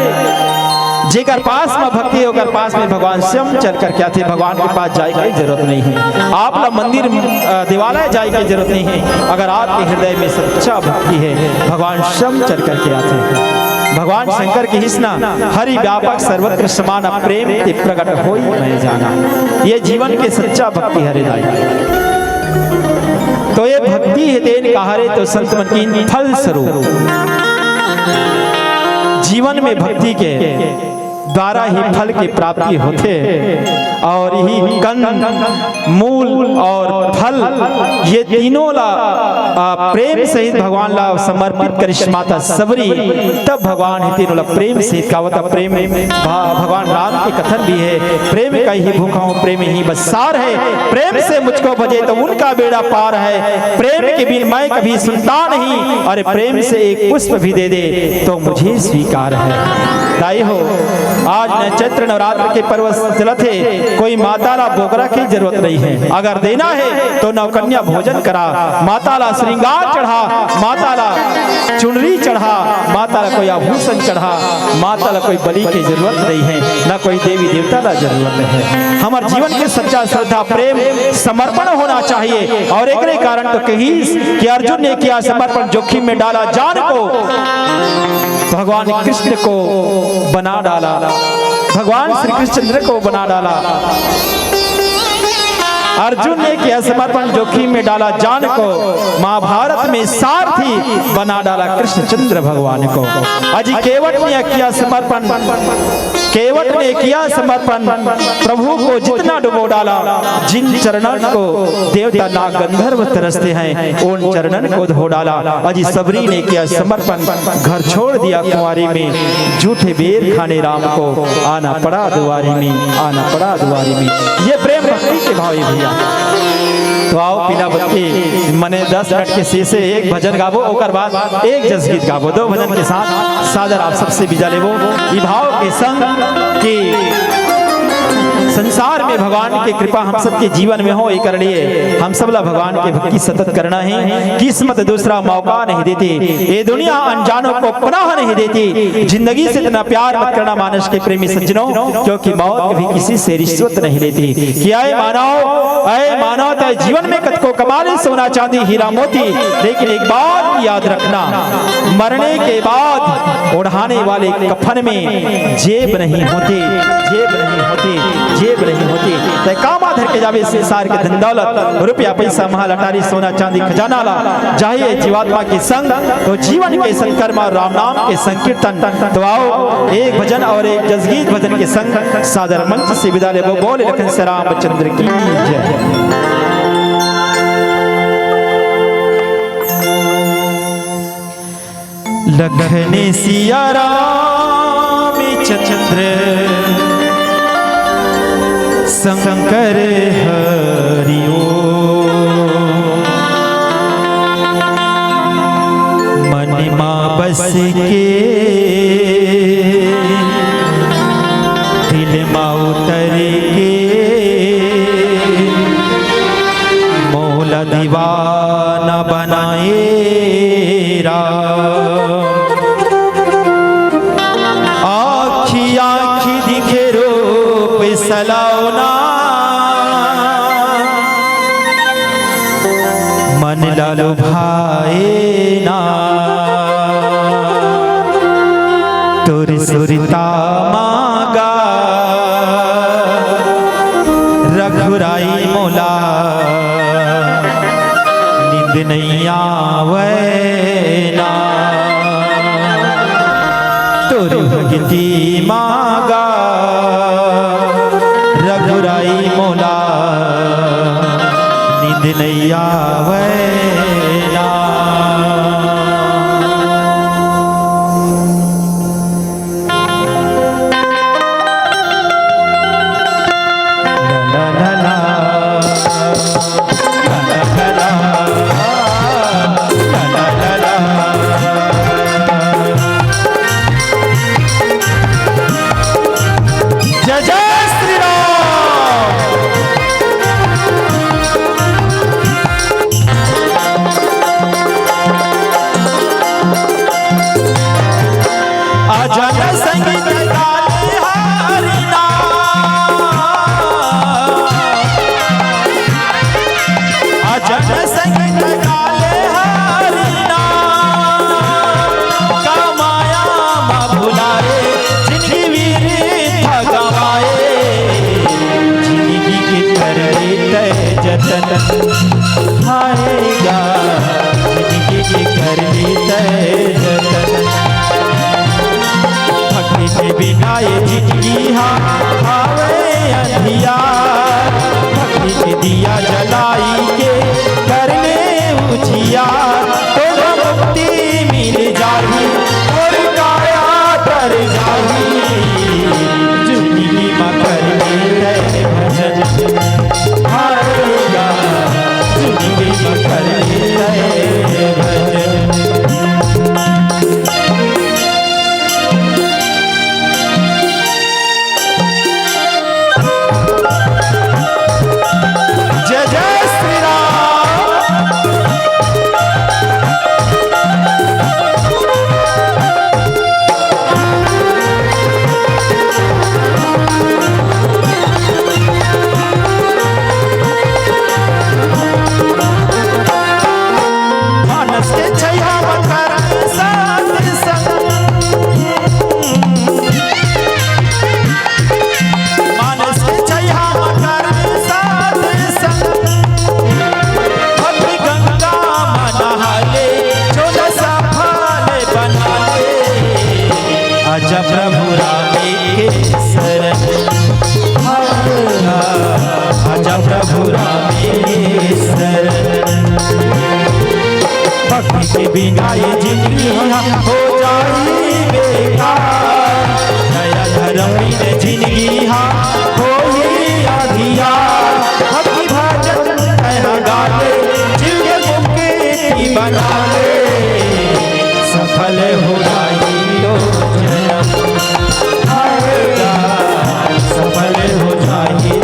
जेकर पास में भक्ति हे, ओकर पास में भगवान स्वयं चल करके आथे। भगवान के पास जाए के जरूरत नहीं हे, आप ला मंदिर, अ, देवालय जाए के जरूरत नहीं हे। अगर आपके हृदय में सच्चा भक्ति हे, भगवान स्वयं चल करके आथे। भगवान शंकर कहिस ना, "हरि व्यापक सर्वत्र समान, प्रेम ते प्रगट होई मैं जाना।" ये जीवन के सच्चा भक्ति हरे दाई। तो ये भक्ति हे तेन का हरे, तो संत मन कहिन फल स्वरूप। जीवन में भक्ति के द्वारा ही फल की प्राप्ति होथे, और यही कंद, मूल और फल, ये तीनों ला, आ, प्रेम सहित भगवान ला समर्पित करिस माता सबरी, तब भगवान हे तेन ओला प्रेम सहित कावत। प्रेम भा-, भगवान राम के कथन भी हे, "प्रेम का ही भूखा हूँ, प्रेम ही बस सार है, प्रेम से मुझको भजे तो उनका बेड़ा पार है, प्रेम के बिन मैं कभी सुनता नहीं, अरे प्रेम से एक पुष्प भी दे दे तो मुझे स्वीकार है।" दाई हो, आज न चैत्र नवरात्र के पर्व चलत हे, कोई माता ला बोकरा के जरूरत नहीं हे। अगर देना हे तो नवकन्या भोजन करा, माता ला श्रृंगार चढ़ा, माता ला चुनरी चढ़ा, माता ला कोई आभूषण चढ़ा, माता ला कोई बलि के जरूरत नहीं हे, ना कोई देवी देवता ला जरूरत हे। हमर जीवन के सच्चा श्रद्धा, प्रेम, समर्पण होना चाहिए। और एकरे कारण तो कहिस कि अर्जुन ने किया समर्पण, जोखिम में डाला जान को, भगवान कृष्ण को बना डाला, भगवान श्री कृष्णचंद्र को बना डाला। अर्जुन ने किया समर्पण, जोखिम में डाला जान को, महाभारत में सारथी बना डाला कृष्णचंद्र भगवान को। अजी केवट ने किया समर्पण, केवट ने किया समर्पण, प्रभु को जितना डुबो डाला, जिन चरणन को देवता नाग गंधर्व तरसते हैं, उन चरणन को धो डाला। अजी सबरी ने किया समर्पण, घर छोड़ दिया कुंवारी में, झूठे बेर खाने राम को आना पड़ा दुआरी में, आना पड़ा दुआरी में। ये प्रेम भक्ति के भाव हे भैया। तो आओ पीला बत्ती, मने दस मिनट के शीशे एक भजन गाबो, ओकर बाद एक जस गीत गाबो, दो भजन के साथ सादर आप सबसे विदा लेबो। ई भाव के संग कि संसार में भगवान के कृपा हम सबके जीवन में हो, एकर लिए हम सब ला भगवान के भक्ति सतत करना हे। किस्मत दूसरा मौका नहीं देती, ये दुनिया अनजानों को पनाह नहीं देती। जिंदगी से इतना प्यार मत करना मानस के प्रेमी सज्जनों, क्योंकि मौत कभी किसी से रिश्वत नहीं लेती। कि अय मानव, अय मानव, तय जीवन में कतको कमा ले सोना चांदी हीरा मोती, लेकिन एक बात याद रखना, मरने के बाद ओढ़ाने वाले कफन में जेब नहीं होती, जेब नहीं होती, जेब नहीं होती। तय कामा धर के जाबे संसार के धन दौलत, रुपया पैसा, महल अटारी, सोना चांदी खजाना ला, जाही ए जीवात्मा के संग, तो जीवन के सत्कर्म अउ राम नाम के संकीर्तन। तो आओ, एक भजन अउ एक जसगीत भजन के संग सादर मंच से विदा लेबो। बोल लखन सिया रामचंद्र की जय। लखन सिया रामचंद्र शंकर हरि ओम। मन मा बस के दिल मा उतर के मोला दीवाना बनाए राम। आँखी आँखी दिखे रूप सलोना, मन ला लुभाए ना। तोर सुरता मा गा रघुराई मोला नींद नइ आवय ना। तोर भगती मा गा रघुराई मोला नींद नइ आवय ना। जय जय श्री राम। अजन संगीत गाले हरि नाम। अजन संगीत गाले हरि नाम। कमाया मा भुलाए, जिनगी व्यर्थ गवाए। जिनगी के कर लेते जतन, हाय गा, जिनगी के कर लेते जतन। भक्ति के बिना ये जिनगी हा हावे अंधियार। भक्ति के दिया जलाई के कर ले उजियार। तोला मुक्ति मिल जाही, तोर काया तर जाही। जिनगी मा कर ले भजन, हाय गा, जिनगी मा कर ले भजन। जय जय श्री राम। मानस के छैया म करम साथ संग। मानस के छैया म करम साथ संग। भक्ति गंगा म नहा ले, जो न सफल बना ले। आजा प्रभु राम के शरण। आजा प्रभु राम के शरण। भक्ति के बिना ये जिनगी हा हो जाही बेकार। दया धरम बिन जिनगी हा होही अंधियार। भक्ति भजन तैं हा गा ले, जीव के मुक्ति बना ले। सफल हो जाही तो जन्म, हाय गा, सफल हो जाही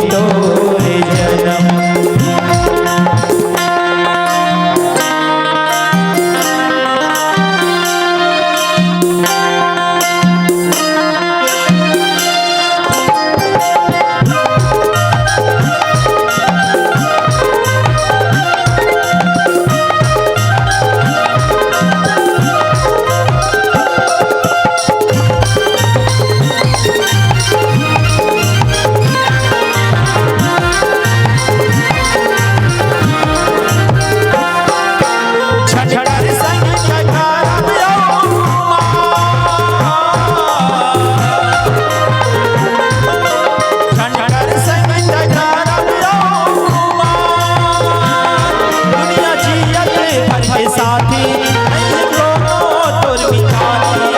साथी, नहीं कोनो तोर मितानी,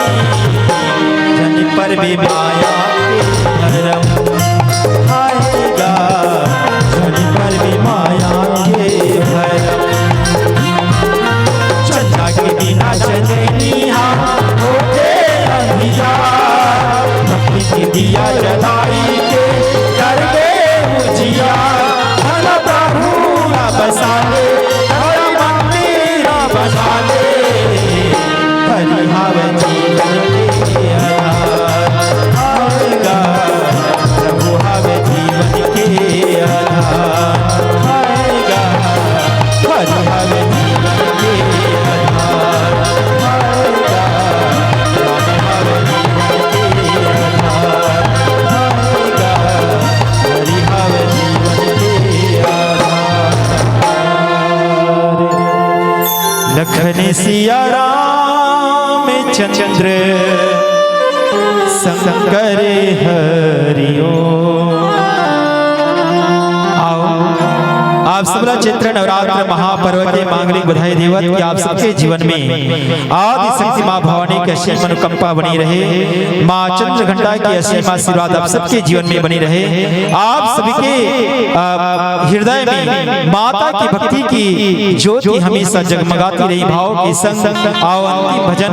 जनि परबे माया के भरम। हाय गा, जनि परबे माया के भरम। चंदा के बिना चंदनिया होथे अंधियार, भक्ति के दिया जलाई के कर दे उजियार। भला प्रभु ला बसा ले, भला मंदिर बसा ले, हरि हवे जीवन के आधार। हाय गा, प्रभु हवे जीवन के आधार। हाय गा, हरि हवे जीवन के आधार। हाय गा, राम हवे जीवन के आधार। हाय गा, हरि हवे जीवन के आधार। लखन सिया रामचंद्र शंकर हरि ओम। आओ, आप सबला चैत्र नवरात्र महापर्व के मांगलिक बधाई देवत कि आप सबके जीवन में आदि शक्ति माँ भवानी के असीम अनुकंपा बनी रहे, माँ चंद्रघंटा की असीम आशीर्वाद आप सबके जीवन में बनी रहे। आप सभी के, अ, हृदय में माता की भक्ति की ज्योति हमेशा जगमगाती रही। भाव के संग आओ अंतिम भजन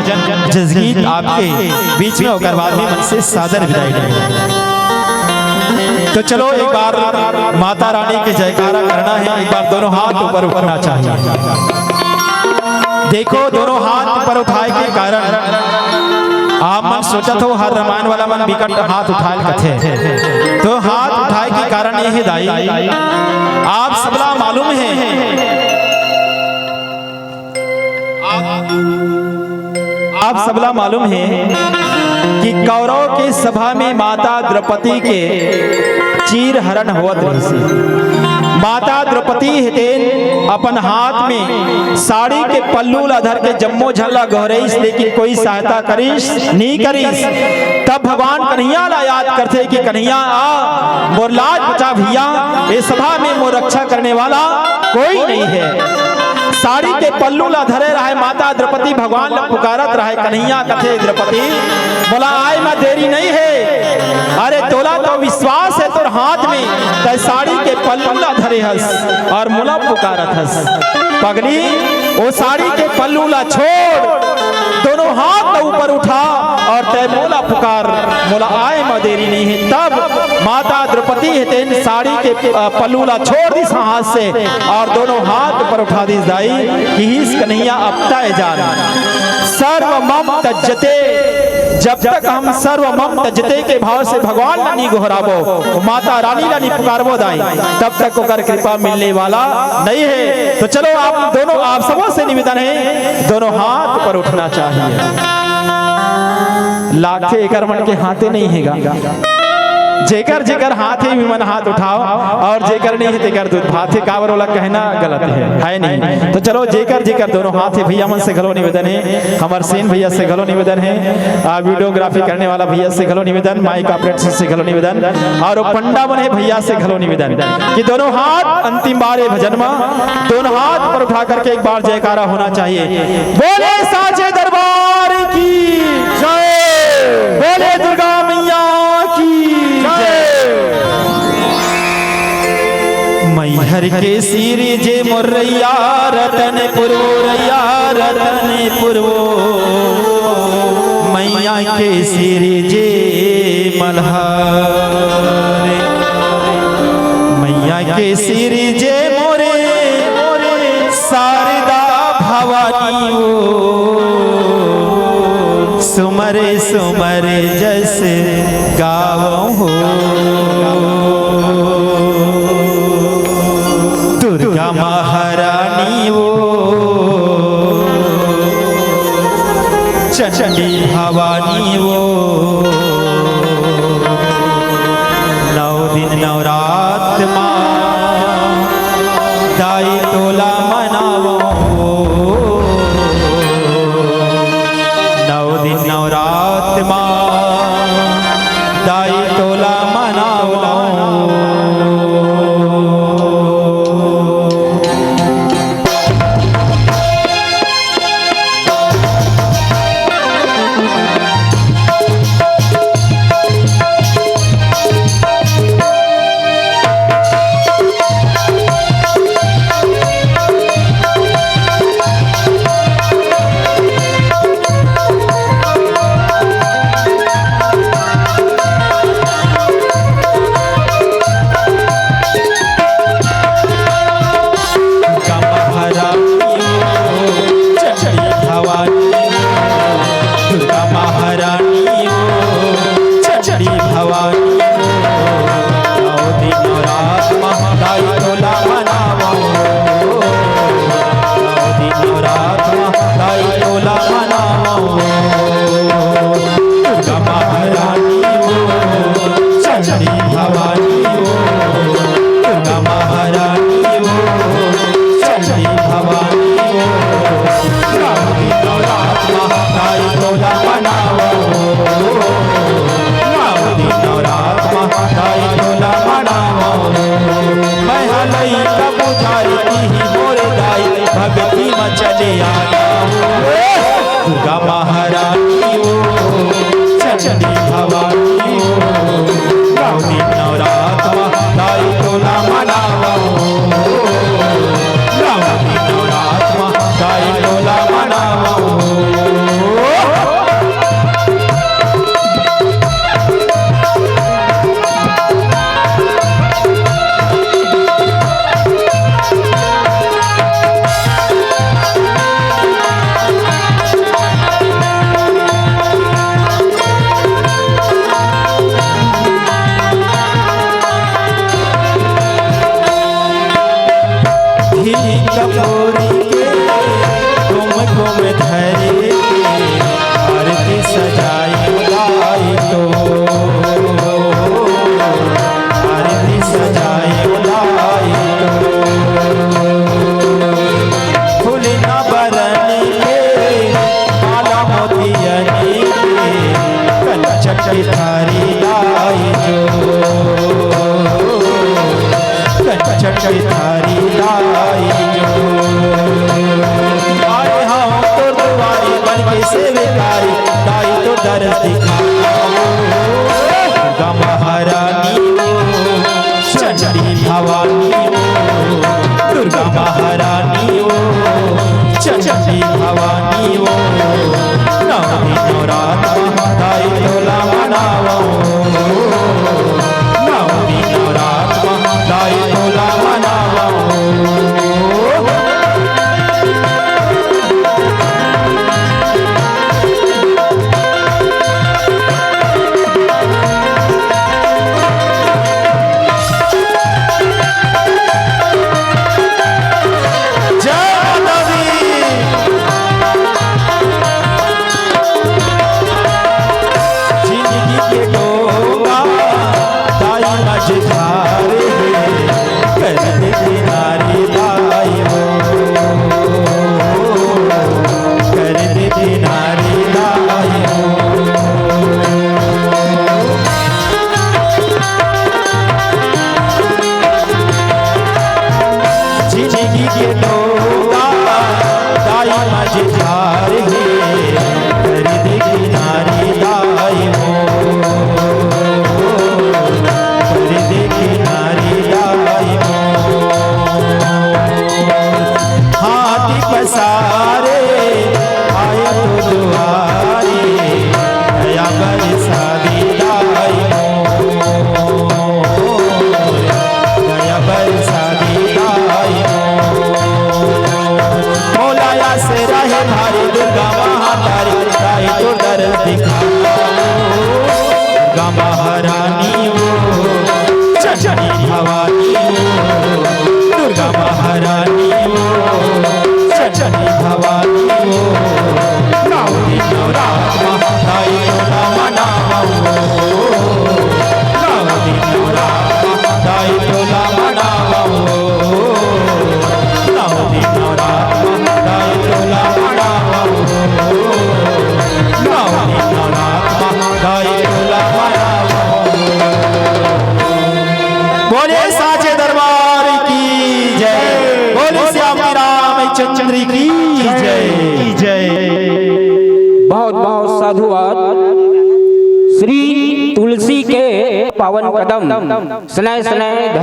जसगीत आपके बीच में, ओकर बाद में मन से सादर विदाई लेंगे। तो चलो एक बार माता रानी के जयकारा करना है, एक बार दोनों हाथ ऊपर उठाना चाहिए। देखो, दोनों हाथ ऊपर उठाए के कारण आप मन सोचत हो हर रामायण वाला मन बिकट हाथ उठाए कथे, तो हाथ उठाए के कारण ये है दाई, आप सबला मालूम है, आप सबला मालूम है कि कौरव के सभा में माता द्रौपदी के चीर हरण होवत रहिसे। माता द्रौपदी हे तेन अपन हाथ में साड़ी के पल्लू ला धर के जम्मो झन ला गोहरइस, लेकिन कोई सहायता करिस नी करिस। तब भगवान कन्हैया ला याद करथे कि कन्हैया आ, मोर लाज बचा भैया, ए सभा में मोर रक्षा करने वाला कोई नहीं है। साड़ी के पल्लू ला धरे रहे माता द्रौपदी, भगवान ला पुकारत रहे। कन्हैया कथे, द्रौपदी, मोला आय म देरी नहीं है। अरे तोला तो विश्वास है तोर हाथ में, तै साड़ी के पल्लू ला धरे हस और मोला पुकारत हस। पगली, ओ साड़ी के पल्लू ला छोड़, दोनों हाथ ला ऊपर उठा और तै मोला पुकार, मोला आय म देरी नहीं है। तब माता द्रौपदी हे तेन साड़ी के, अ, पल्लू ला छोड़ दिस हाथ से और दोनों हाथ ऊपर उठा दिस दाई, किहिस कन्हैया अब तै जान। सर्व मम तज्जते, जब तक हम सर्व मम तज्जते के भाव से भगवान ला नी गोहराबो, माता रानी ला नी पुकारबो दाई, तब तक ओकर कृपा मिलने वाला नहीं है। तो चलो आप दोनों, आप सबों से निवेदन है, दोनों हाथ ऊपर उठना चाहिए। लागथे एकर मन के हाथे नहीं हेगा। जेकर जेकर हाथ हे, विमन हाथ उठाओ, और जेकर नहीं है, तेकर दूध भात है। काबर ओला कहना गलत है, है नहीं? तो चलो, जेकर जेकर दोनों हाथ है, भैया मन से घलो निवेदन है, हमर सेन भैया से घलो निवेदन है, आ, वीडियोग्राफी करने वाला भैया से घलो निवेदन, माइक ऑपरेटर से घलो निवेदन, और वो पंडा मन है भैया से घलो निवेदन कि दोनों हाथ अंतिम बार ये भजन में दोनों हाथ पर उठा करके एक बार जयकारा होना चाहिए। बोले साचे दरबार की जय, बोले दुर्गा मैया की जय। मैहर के सिरजे मोरैया रतनपुर, मोरैया रतनपुर, मैया के सिरजे मल्हार। मैया के सिरजे मोरे, मोरे शारदा भवानी वो, सुमर सुमर जस गावो हो। दुर्गा महारानी वो, चंडी भवानी वो, नौ दिन नवरात मा दाई तोला मनावो। नौ दिन नवरात मा दाई तोला मनावो। दुर्गा महारानी ओ, चंडी भवानी ओ, नौ दिन नवरात म दाई तोला मनावं। नौ दिन नवरात म दाई तोला मनावं। घी कपूरी के घूम घूम धरे के आरती सजाई दाई तो, आरती सजाई दाई तो। फूलना बरन के माला मोतियन के कंचन के थारी दाई जो, कंचन के थारी दाई जो। आए हम तोर दुआरी बन के सेवकारी, दाई तो दरस दिखा। दुर्गा महारानी ओ, चंडी भवानी ओ, दुर्गा महारानी ओ, चंडी भवानी ओ, नौ दिन नवरात म दाई तोला मनावं। नौ दिन नवरात म दाई तोला मनावं। जय माता दी। जिंदगी के डोंगा दाई मझधार हे, कर दे किनारे दाई ओ, कर दे किनारे दाई ओ। जिंदगी के डोंगा दाई मझधार हे, कर दे किनारे दाई ओ, कर दे किनारे दाई ओ। हाथ पसारे आए तो दुआरे, दया बरसा दे दाई ओ। दया बरसा दे दाई ओ। मोला आसरा हे भारी दुर्गा महातारी, दाई तो दरस दिखा। दुर्गा महारानी ओ, चंडी भवानी ओ, दुर्गा महारानी ओ, चंडी भवानी ओ, नौ दिन नवरात म दाई तोला मनावं। नौ दिन नवरात म दाई तोला मनावं। नौ दिन नवरात म दाई तोला मनावं। नौ दिन नवरात म दाई तोला मनावं। बोले साचे दरबार की जय, बोले श्याम रामचंद्र की जय। बहुत बहुत साधुवाद। श्री तुलसी के पावन कदम, स्नेह स्नेह